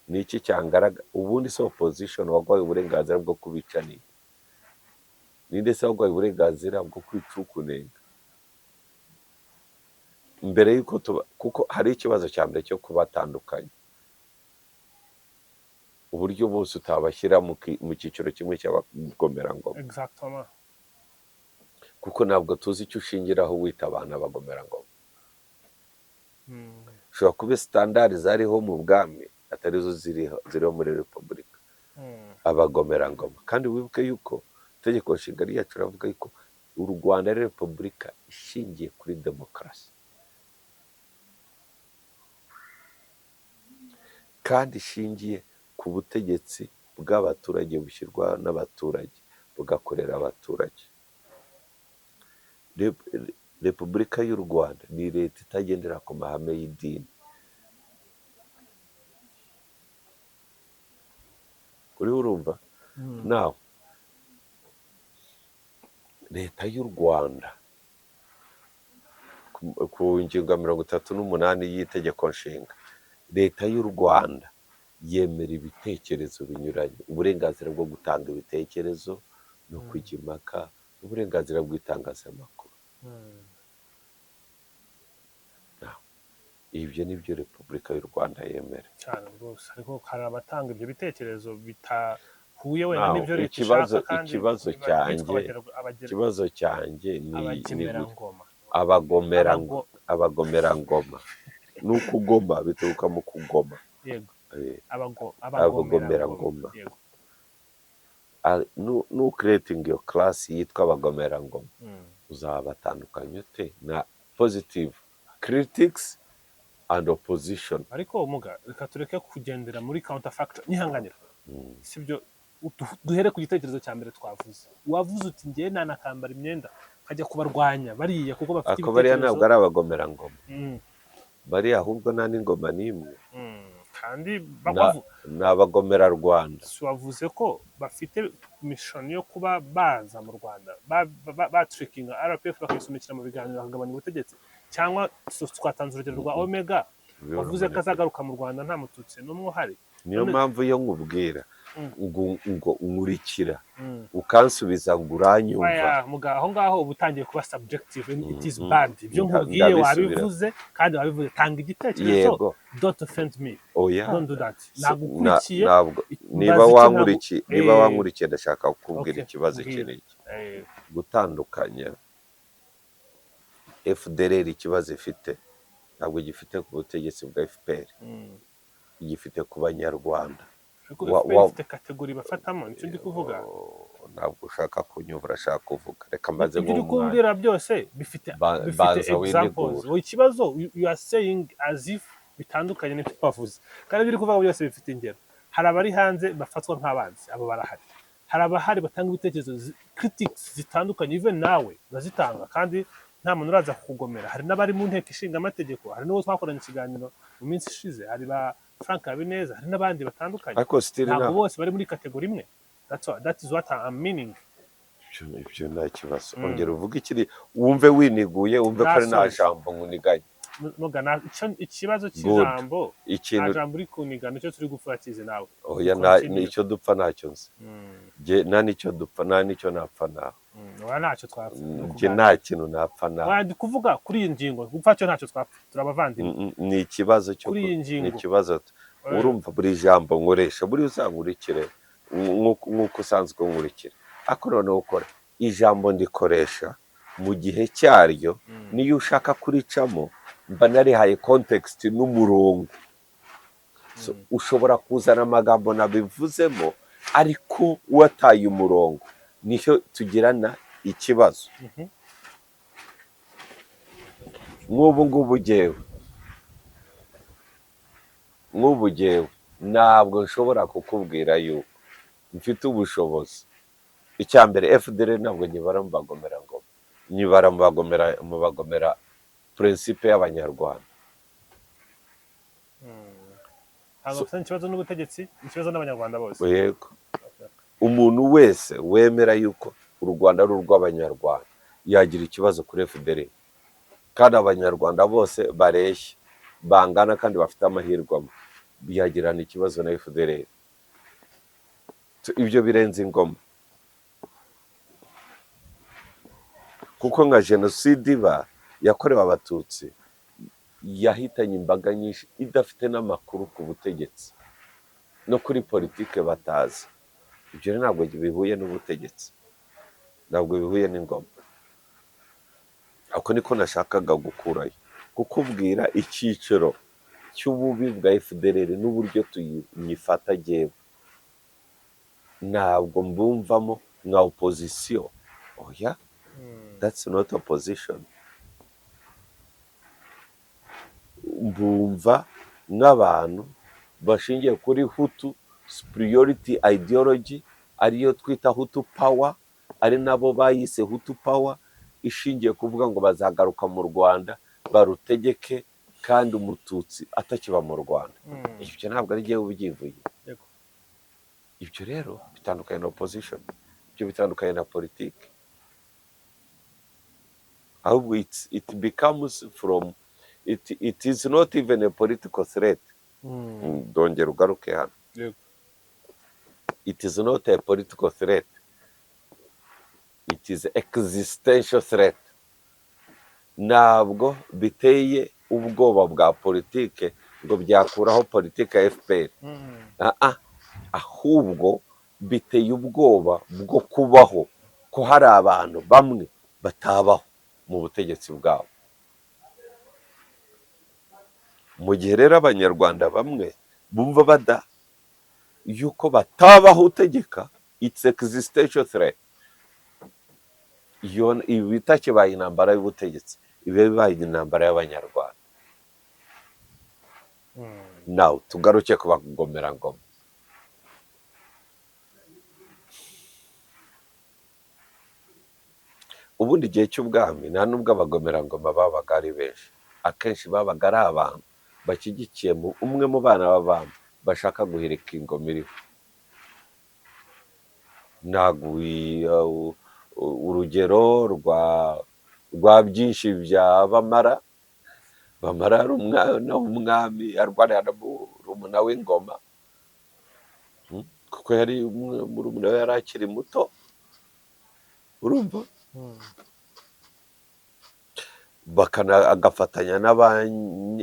niki cyangaragara? Ubundi se opposition waguhaye uburenganzira bwo kubica ni ninde? Se waguhaye uburenganzira bwo kwica ukunenga? Mbere y'uko tuba, kuko hari ikibazo cya mbere cyo kubatandukanya, uburyo bose utabashyira mu cyiciro kimwe cy'abagomerangoma. Exactement. Kuko ntabwo tuzi icyo ushingiraho wita abantu abagomerangoma. Ushobora kuba standard zariho mu bwami atari zo ziriho muri repubulika. Abagomerangoma, kandi wibuke yuko itegeko nshinga ryacu riravuga yuko u Rwanda ari repubulika ishingiye kuri demokarasi, kandi ishingiye ku butegetsi bw'abaturage, bushyirwa n'abaturage, bugakorera abaturage. Repubulika y'u Rwanda ni leta itagendera ku mahame y'idini. Uriho urumva? Nawe leta y'u Rwanda, ku ngingo ya 38 y'itegeko nshinga, leta y'u Rwanda yemera ibitekerezo binyuranye, uburenganzira bwo gutanga ibitekerezo no kujya impaka, uburenganzira bw'itangazamakuru. Ibyo ni byo Repubulika y'u Rwanda yemera. Cyane rwose, ariko hari abatanga ibyo bitekerezo bitahuye wenda Now, n'ibyo leta ikibazo ishaka, kandi ikibazo bitwa cyanjye ikibazo cyanjye ni abagemerangoma. Abagomerangoma. Ni ukugoma, bituruka mu kugoma. Yego. Abagomerangoma. Abagomerangoma. Yego. Nu creating iyo class yitwa abagomerangoma, uzabatandukanya ute na positive critics and opposition? Ariko muga, reka tureke kugendera muri counterfactual, nyihanganira, sibyo? Duhere ku gitekerezo cya mbere twavuze. Wavuze uti: "Njye nanakambara imyenda nkajya kubarwanya bariya kuko bafite Ako bariya ibitekerezo." ntabwo ari abagomerangoma. Bariya ahubwo nta n'ingoma n'imwe. Kandi Ni abagomerarwanda. Si wavuze ko bafite mission yo kuba baza mu Rwanda, batrickinga RPF, bakayisunikira mu biganiro, bakagabanya ubutegetsi? Cyangwa twatanze urugero rwa Omega, wavuze ko azagaruka mu Rwanda nta Mututsi n'umwe uhari. Niyo mpamvu iyo nkubwira ngo nkurikira, ukansubiza ngo uranyumva. Oya, muga, aho ngaho uba utangiye kuba subjective and it is bad. Ibyo nkubwiye Ndabisubira. wabivuze kandi wabivuze. Tanga igitekerezo. Don't offend me. Oya. Don't do that. Nagukurikiye. Ntabwo Mbaza niba icyo wankurikiye, niba wankurikiye, ndashaka kukubwira ikibazo mbwira. Iki n'iki gutandukanya FDLR, ikibazo ifite ntabwo gifite ku butegetsi bwa FPR, gifite ku Banyarwanda. Ariko FPR ifite category bafatamo, nicyo ndi kuvuga. Oh, ntabwo ushaka kunyumva, urashaka kuvuga. Reka mbaze Ibyo uri nk'umwana. kumbwira byose bifite bifite Banza examples. winegure. Wowe ikibazo, you are saying as if bitandukanye n'ibyo wavuze, kandi ibyo uri kuvuga byose bifite ingero. Hari abari hanze bafatwa nk'abanzi, abo barahari. Hari abahari batanga ibitekerezo, critics zitandukanye, even nawe urazitanga kandi nta muntu uraza kukugomera. Hari n'abari mu nteko ishinga amategeko, hari n'uwo twakoranye ikiganiro mu minsi ishize, hari ba Frank Habineza, hari n'abandi batandukanye. Ariko still Ntabwo nta bose bari muri category imwe. That's what, that is what I'm meaning. Ibyo nta kibazo. Ongera uvuge ikiri, wumve winiguye, wumve ko ari nta Nasoje. jambo nkuniganye. Mugana ikibazo cy'ijambo, nta Ikintu jambo uri kuniga, nicyo turi gupfa kizi nawe. Oya, nta Continue. icyo dupfa ntacyo nzi. Jye nta n'icyo dupfa, nta n'icyo napfa nawe. Oya, ntacyo twapfa. Ni Njye ukuganira. nta kintu napfa nawe. Oya, ndi kuvuga kuri iyi ngingo, gupfa cyo ntacyo twapfa, turabavandimwe. Ni ikibazo cyo Kuri iyi ngingo. Ni ikibazo. Urumva buri jambo nkoresha, buri uzankurikire nk'uko usanzwe nkurikira, ariko noneho ukora ijambo ndikoresha mu gihe cyaryo. Niyo ushaka kuricamo, mba narihaye context n'umurongo. So, ushobora kuzana amagambo nabivuzemo ariko wataye umurongo, nicyo tugirana ikibazo. Nk'ubu ngubu jyewe, nk'ubu jyewe ntabwo nshobora kukubwira yuko mfite ubushobozi. Icya mbere, FDLR ntabwo nyibara mu bagomera ngoma, nyibara mu bagomera principe y'Abanyarwanda. Ntabwo bafitanye ikibazo n'ubutegetsi, ikibazo n'Abanyarwanda bose. Yego, umuntu wese wemera yuko u Rwanda ari urw'Abanyarwanda yagira ikibazo kuri FDLR, kandi Abanyarwanda bose bareshya, bangana kandi bafite amahirwe amwe, yagirana ikibazo na FDLR. Ibyo birenze ingoma, kuko nka jenoside iba yakorewe Abatutsi yahitanye imbaga nyinshi idafite n'amakuru ku butegetsi no kuri politike batazi. Ibyo rero ntabwo bihuye n'ubutegetsi, ntabwo bihuye n'ingoma. Ako niko nashakaga gukurayo, kukubwira icyiciro cy'ububi bwa FDLR n'uburyo tuyifata. Jyewe ntabwo mbumvamo nka opposition, oya. That's not opposition. Mbumva nk'abantu bashingiye kuri Hutu superiority ideology, ariyo twita Hutu Power, ari nabo bayise Hutu Power, ishingiye kuvuga ngo bazagaruka mu Rwanda barutegeke kandi Umututsi atakiba mu Rwanda. Ibyo ntabwo ari jyewe ubyivuye. Ibyo rero bitandukanye na opposition, ibyo bitandukanye na politiki. Ahubwo it becomes from it, it is not even a political threat. Ndongera ugaruke hano. It is not a political threat, it is existential threat. Ntabwo biteye ubwoba bwa politike ngo byakuraho politike ya FPR. Ah, ah. Ahubwo biteye ubwoba bwo kubaho, ko hari abantu bamwe batabaho mu butegetsi bwabo. Mu gihe rero Abanyarwanda bamwe bumva bada yuko batabaho utegeka, it's existential threat. Iyo ibi itakibaye intambara y'ubutegetsi, iba bibaye intambara y'Abanyarwanda. Nawe tugaruke ku bagomerangoma. Ubundi igihe cy'ubwami nta nubwo abagomerangoma babaga ari benshi. Akenshi babaga ari abantu bashyigikiye umwe mu bana b'abami bashaka guhirika ingoma iriho. Ntabwo urugero rwa byinshi bya Bamara. Bamara yari umwana w'umwami, arwanira na murumuna w'ingoma, kuko yari murumuna we yari akiri muto, urumva, agafatanya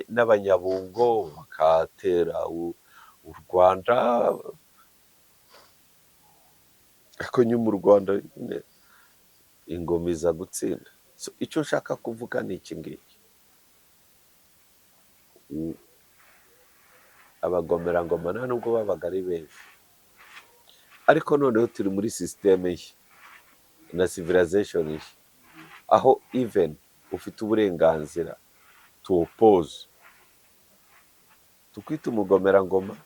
n'Abanyabungo bakatera u Rwanda. Ariko nyuma u Rwanda nyine ingoma iza gutsinda. So, icyo nshaka kuvuga ni iki ngiki: Abagomerangoma nta nubwo babaga ari benshi, ariko noneho turi muri sisiteme nshya na civilization nshya, aho even ufite uburenganzira to oppose. Tukwita umugomerangoma,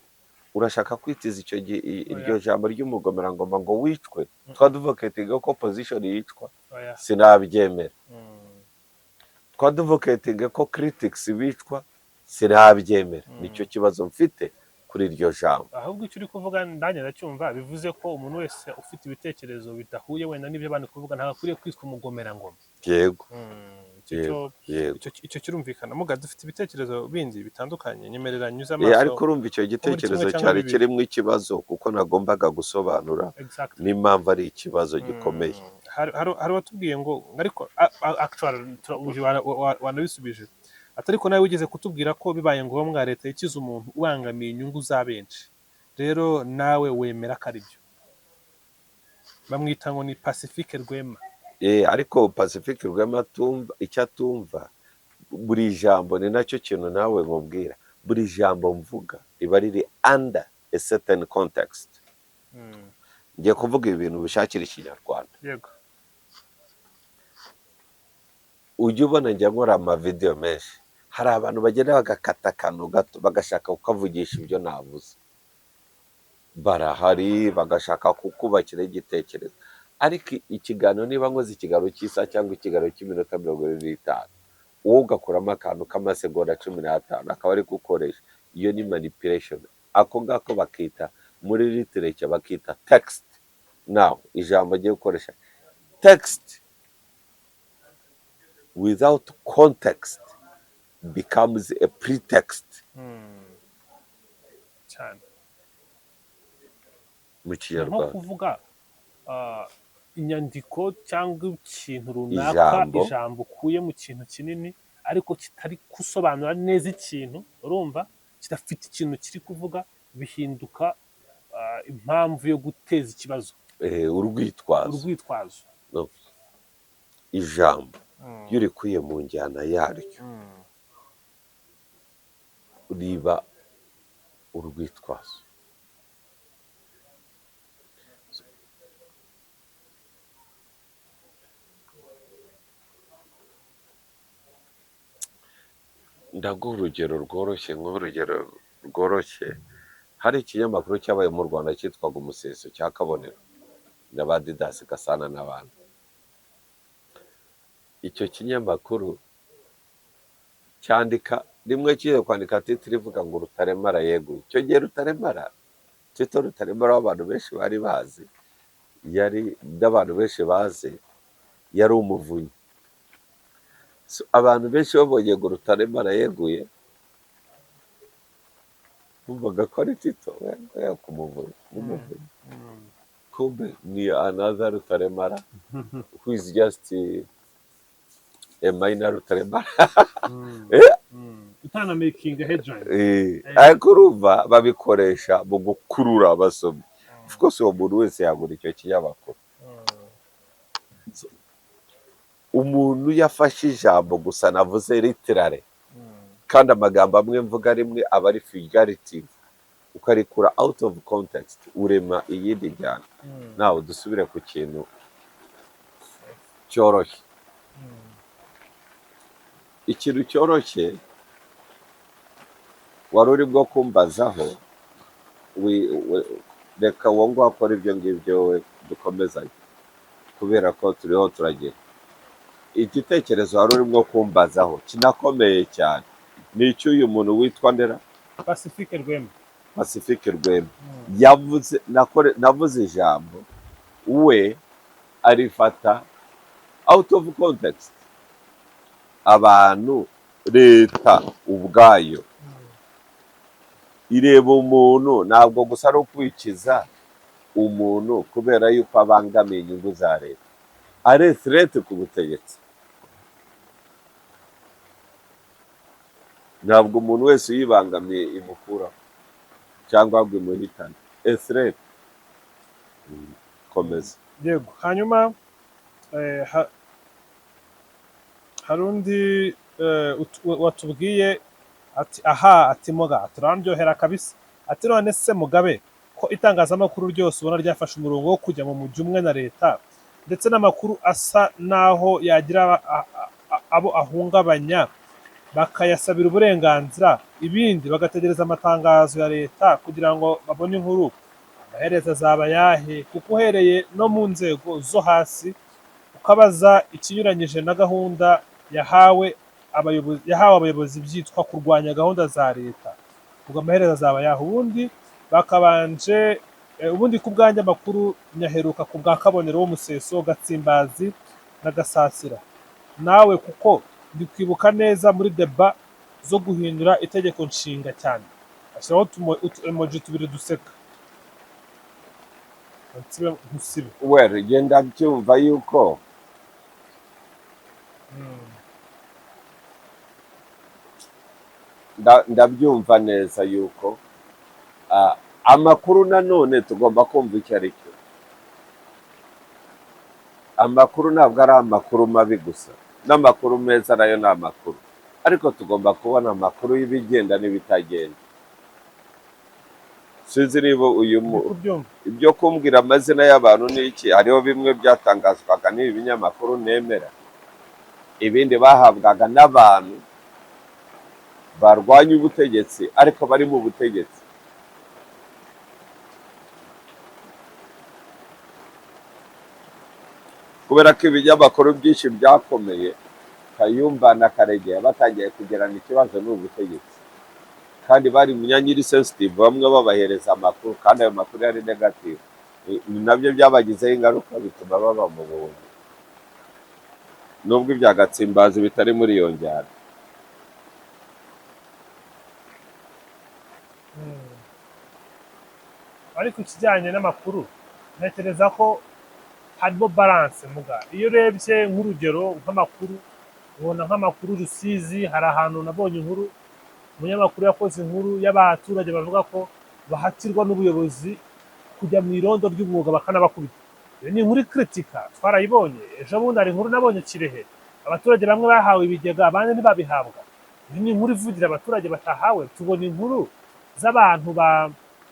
urashaka kwitiza icyo gihe iryo jambo ry'umugomerangoma ngo wicwe? Twadvocatinga ko opposition yicwa? Oya. Sinabyemera. Twadvocatinga ko critics bicwa? Sinabyemera. Nicyo kibazo mfite kuri iryo jambo. Ahubwo icyo uri kuvuga nanjye ndacyumva. Bivuze ko umuntu wese ufite ibitekerezo bidahuye wenda n'ibyo abandi kuvuga ntabwo akwiriye kwitwa umugomerangoma. Yego. Icyo Yego. Yego. Icyo kirumvikana. Muga dufite ibitekerezo bindi bitandukanye, nyemerera nyuze amaso. Amaso Ariko urumva icyo gitekerezo kimwe cyangwa cyari bibiri. kirimo ikibazo, kuko nagombaga gusobanura n'impamvu ari ikibazo gikomeye. Hari uwatubwiye ngo ariko actually wanabisubije ati: "Ariko nawe wigeze kutubwira ko bibaye ngombwa leta yikiza umuntu ubangamiye inyungu za benshi. Rero nawe wemera ko ari byo." Bamwita ngo ni Pacifique Rwema. Ariko Pacifique Rwema atumva icyo atumva, buri jambo, ni nacyo kintu nawe mubwira, buri jambo mvuga riba riri under a certain context. Ngiye kuvuga ibintu bishakira Ikinyarwanda. Yego. Ujya ubona njya nkora amavidewo menshi, hari abantu bagenda bagakata akantu gato bagashaka kukavugisha ibyo navuze. Barahari, bagashaka kukubakira igitekerezo. Ariko ikiganiro, niba nkoze ikiganiro cy'isaha cyangwa ikiganiro cy'iminota 45, wowe ugakuramo akantu k'amasegonda 15 akaba ari gukoresha, iyo ni manipulation. Ako ngako bakita muri literature, bakita text. Now ijambo agiye gukoresha, text without context becomes a pretext. Cyane. Mu Nko Kinyarwanda kuvuga inyandiko cyangwa ikintu runaka, Ijambo. Ijambo ukuye mu kintu kinini ariko kitari gusobanura neza ikintu, urumva, kidafite ikintu kiri kuvuga, bihinduka impamvu yo guteza ikibazo. Urwitwazo. Urwitwazo. No. Ijambo iyo urikuye mu njyana yaryo riba urwitwazo. Ndaguha urugero rworoshye, nk'urugero rworoshye, hari ikinyamakuru cyabaye mu Rwanda cyitwaga Umuseso cya Kabonero na ba Didasi Gasana n'abandi. Icyo kinyamakuru cyandika rimwe, kigiye kwandika titre ivuga ngo "Rutaremara yeguye". Icyo gihe Rutaremara, Tito Rutaremara w'abantu benshi bari bazi, yari n'abantu benshi bazi, yari umuvunyi. So, abantu benshi babonye ngo "Rutaremara yeguye" bumvaga ko ari Tito we ku muvunyi, n'umuvunyi. Kumbe ni another Rutaremara who is just a minor Rutaremara. Utana making a headline. Ariko urumva babikoresha mu gukurura abasomyi. Of course uwo muntu wese yagura icyo kinyamakuru. Umuntu yafashe ijambo gusa navuze literally. Kandi amagambo amwe mvuga rimwe aba ari figurative, ukarikura out of context, urema iyindi njyana. Nawe dusubire ku kintu cyoroshye. Ikintu cyoroshye wari uri bwo kumbazaho, reka uwo nguwo akora ibyo ngibyo, we dukomezanye, kubera ko turiho turagira igitekerezo wari urimo kumbazaho kinakomeye cyane, ni icy'uyu muntu witwa Ndera. Pacifique Rwema. Pacifique Rwema yavuze, navuze ijambo, we arifata out of context. Abantu, leta ubwayo ireba umuntu, ntabwo gusa ari ukwikiza umuntu kubera yuko abangamiye inyungu za leta, ari threat ku butegetsi. Ntabwo umuntu wese uyibangamiye imukuraho cyangwa ngo imuhitane. A threat. Komeza. Yego, hanyuma hari undi watubwiye ati: "Aha," ati, "muga turandyohera kabisa." Ati: "None se Mugabe, ko itangazamakuru ryose ubona ryafashe umurongo wo kujya mu mujyi umwe na leta, ndetse n'amakuru asa n'aho yagira abo ahungabanya bakayasabira uburenganzira, ibindi bagategereza amatangazo ya leta kugira ngo babone inkuru, amaherezo azaba ayahe? Kuko uhereye no mu nzego zo hasi ukabaza ikinyuranyije na gahunda yahawe abayobozi, yahawe abayobozi byitwa kurwanya gahunda za leta. Ubwo amaherezo azaba ayahe?" Ubundi bakabanje ubundi ku bwanjye amakuru nyaheruka ku bwa Kabonero w'Umuseso, Gatsimbazi na Gasasira nawe, kuko ndi kwibuka neza muri débat zo guhindura itegeko nshinga cyane. Ashyiraho utu emoji tubiri duseka. Nsibe nkusibe. Well, genda byumva yuko ndabyumva neza yuko amakuru nanone tugomba kumva icyo ari cyo. Amakuru ntabwo ari amakuru mabi gusa, n'amakuru meza nayo ni amakuru, ariko tugomba kubona amakuru y'ibigenda n'ibitagenda. Sinzi niba uyu Ndi kubyumva. Ibyo kumbwira amazina y'abantu ni iki? Hariho bimwe byatangazwaga n'ibi binyamakuru nemera, ibindi bahabwaga n'abantu barwanya ubutegetsi ariko bari mu butegetsi. Kubera ko ibinyamakuru byinshi byakomeye, Kayumba na Karegeya batangiye kugirana ikibazo n'ubutegetsi, kandi bari mu myanya iri sensitive, bamwe babahereza amakuru, kandi ayo makuru yari negative. Ni nabyo byabagizeho ingaruka, bituma baba mu buhungiro, nubwo ibya Gatsimbazi bitari muri iyo njyana. Ariko ikijyanye n'amakuru, ntekereza ko harimo balance. Muga iyo urebye nk'urugero nk'amakuru, ubona nk'amakuru Rusizi, hari ahantu nabonye inkuru, umunyamakuru yakoze inkuru y'abaturage bavuga ko bahatirwa n'ubuyobozi kujya mu irondo ry'umwuga bakanabakubita. Iyo ni inkuru ikritika, twarayibonye. Ejo bundi hari inkuru nabonye Kirehe, abaturage bamwe bahawe ibigega, abandi ntibabihabwa. Iyo ni inkuru ivugira abaturage batahawe. Tubona inkuru z'abantu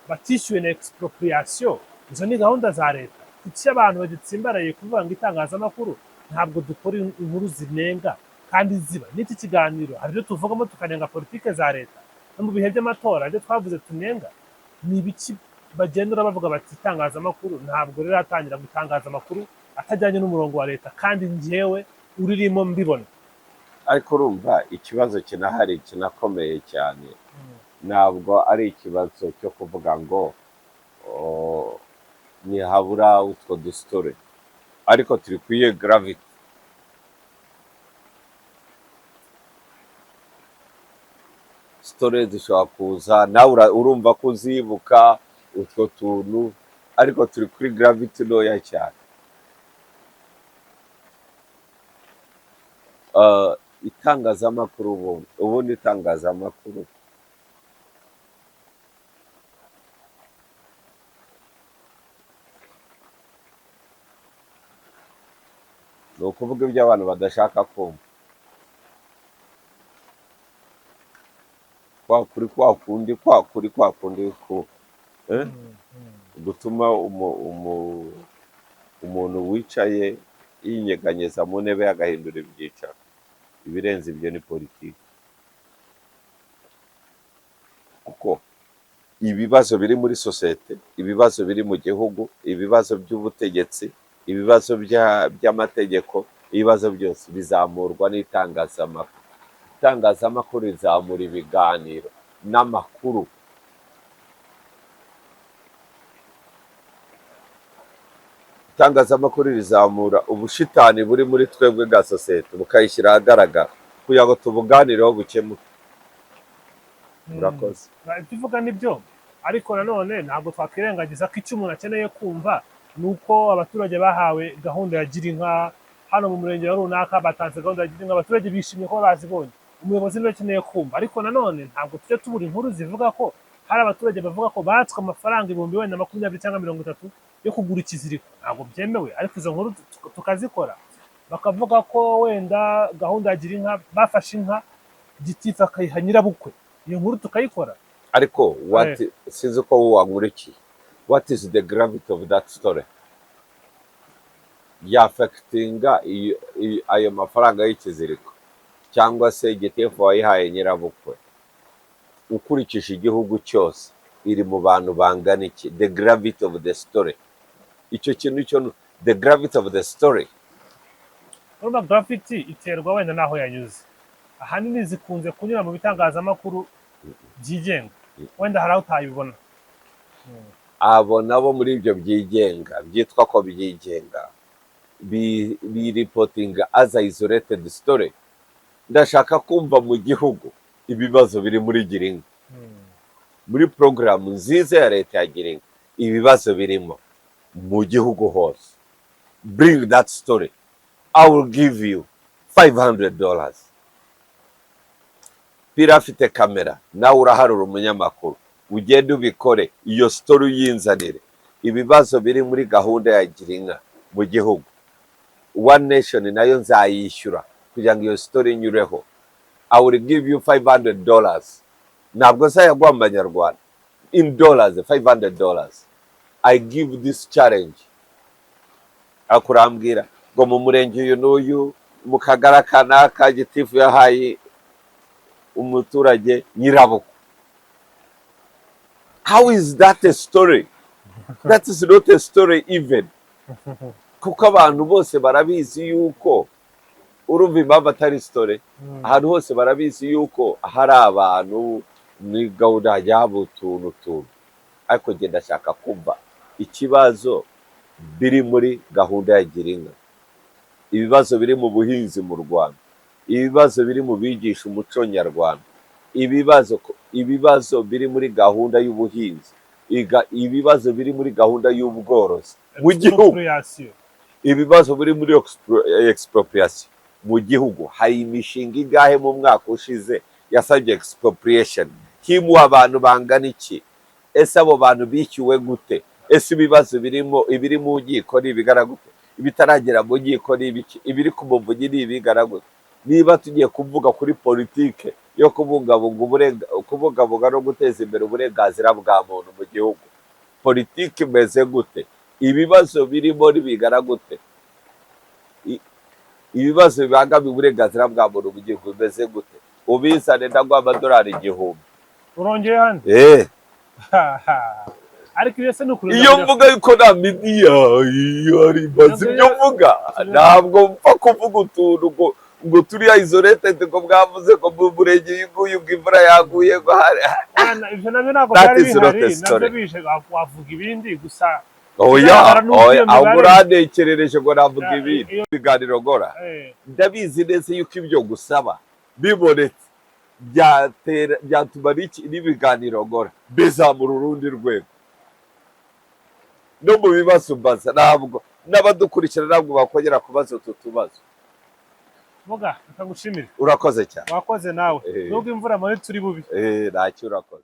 batishyuwe na expropriation. Izo ni gahunda za leta. Kuki abantu bagitsimbaraye kuvuga ngo itangazamakuru ntabwo dukora inkuru zinenga kandi ziba? N'iki kiganiro hari ibyo tuvugamo tukanenga politike za leta, no mu bihe by'amatora ibyo twavuze tunenga. Ni ibiki bagendera bavuga bati itangazamakuru ntabwo riratangira gutangaza amakuru atajyanye n'umurongo wa leta, kandi njyewe uririmo mbibona? Ariko urumva ikibazo kinahari kinakomeye cyane, ntabwo ari ikibazo cyo kuvuga ngo ntihabura utwo dusitore, ariko turi kwiye gravity. Story zishobora kuza, nawe urumva ko uzibuka utwo tuntu, ariko turi kuri gravity ntoya cyane. Itangazamakuru ubundi itangazamakuru ni ukuvuga ibyo abantu badashaka kumva. Kwa kuri kwa kundi, kwa kuri kwa kundi ku gutuma umuntu wicaye yinyeganyeza mu ntebe agahindura ibyicaro. Ibirenze ibyo ni politiki, kuko ibibazo biri muri sosiyete, ibibazo biri mu gihugu, ibibazo by'ubutegetsi, ibibazo by'amategeko, ibibazo byose bizamurwa n'itangazamakuru. Itangazamakuru rizamura ibiganiro n'amakuru. Itangazamakuru rizamura ubushitani buri muri twebwe bwa sosiyete, bukayishyira ahagaragara kugira ngo tubuganireho bukemuke. Murakoze. Ibyo uvuga ni byo, ariko nanone ntabwo twakwirengagiza ko icyo umuntu akeneye kumva ni uko abaturage bahawe gahunda ya gira inka. Hano mu murenge wa runaka batanze gahunda ya gira inka, abaturage bishimiye kuba bazibonye. Umuyobozi niwe akeneye kumva, ariko nanone ntabwo tujya tubura inkuru zivuga ko hari abaturage bavuga ko batswe amafaranga ibihumbi wenda 20 cyangwa 30 yo kugura ikiziriko. Ntabwo byemewe, ariko izo nkuru tukazikora. Bakavuga ko wenda gahunda ya gira inka bafashe inka gitifu akayiha nyirabukwe, iyo nkuru tukayikora. Ariko what, sinzi uko wankurikiye, what is the gravity of that story? Yaffectinga ayo mafaranga y'ikiziriko cyangwa se gitifu wayihaye nyirabukwe, ukurikije igihugu cyose iri mu bantu bangana iki? The gravity of the story, icyo kintu cyo, the gravity of the story. Urumva, gravity iterwa wenda n'aho yanyuze. Ahanini zikunze kunyura mu bitangazamakuru byigenga, wenda hari aho utayibona. Abo nabo muri ibyo byigenga, byitwa ko byigenga, bireportinga as a isolated story. Ndashaka kumva mu gihugu ibibazo biri muri girinka, muri porogaramu nziza ya leta ya girinka, ibibazo birimo mu gihugu hose. Bring that story, I will give you $500. Pira afite kamera, nawe uraharura umunyamakuru, ugende ubikore, iyo story uyinzanire. Ibibazo biri muri gahunda ya girinka mu gihugu, One Nation nayo nzayishyura kugira ngo iyo story inyureho. I will give you $500. Ntabwo nzayaguha mu banyarwanda, in dollars, $500. I give this challenge. Akurambwira ngo mu murenge uyu n'uyu, mu kagari aka n'aka, gitifu yahaye umuturage nyirabukwe. How is that a story? That is not a story even, kuko abantu bose barabizi yuko, urumva impamvu atari story? Ahantu hose barabizi yuko hari abantu muri gahunda yaba utuntu tuntu, ariko njye ndashaka kumva ikibazo biri muri gahunda ya girinka, ibibazo biri mu buhinzi mu Rwanda, ibibazo biri mu bigisha umuco nyarwanda, ibibazo biri muri gahunda y'ubuhinzi, ibibazo biri muri gahunda y'ubworozi mu gihugu, Expropriation. ibibazo biri muri expropriation mu gihugu. Hari imishinga ingahe mu mwaka ushize yasabye expropriation? Himuwe abantu bangana iki? Ese abo bantu bishyuwe gute? Ese ibibazo birimo, ibiri mu nkiko ni ibigara gute? Ibitaragera mu nkiko ni ibiki? Ibiri ku muvunyi ni ibigara gute? Niba tugiye kuvuga kuri politike yo kubungabunga no guteza imbere uburenganzira bwa muntu mu gihugu, politike imeze gute? Ibibazo birimo nibigara gute? Ibibazo bibangamiye uburenganzira bwa muntu mu gihugu bimeze gute? Ubizane, ndaguha $1000. Urongeye hano. Ariko iyo se ni ukuri. Iyo mvuga yuko nta media ihari, mbaza ibyo mvuga. Ntabwo mpfa kuvuga utuntu ngo turi isolated, ngo bwavuze ngo mu murenge uyu nguyu ngo imvura yaguye, ngo hari Mwana, ibyo nabyo ntabwo That byari is not bihari a story. Nabyo bije wavuga ibindi gusa. Oya. Ikigaragara ni uko Oya. iyo Ahubwo mibare- urantekerereje ngo navuga Ya, ibindi iyo- biganiro ngora. Ndabizi neza yuko ibyo gusaba bibonetse byatera, byatuma n'ibiganiro ngora bizamura urundi rwego. No mu bibazo mbaza, ntabwo n'abadukurikira ntabwo bakongera kubaza utu tubazo. Vuga, reka ngushimire. Urakoze cyane. Wakoze nawe. Eh. Nubwo imvura muri turi bubi. Ntacyo, urakoze.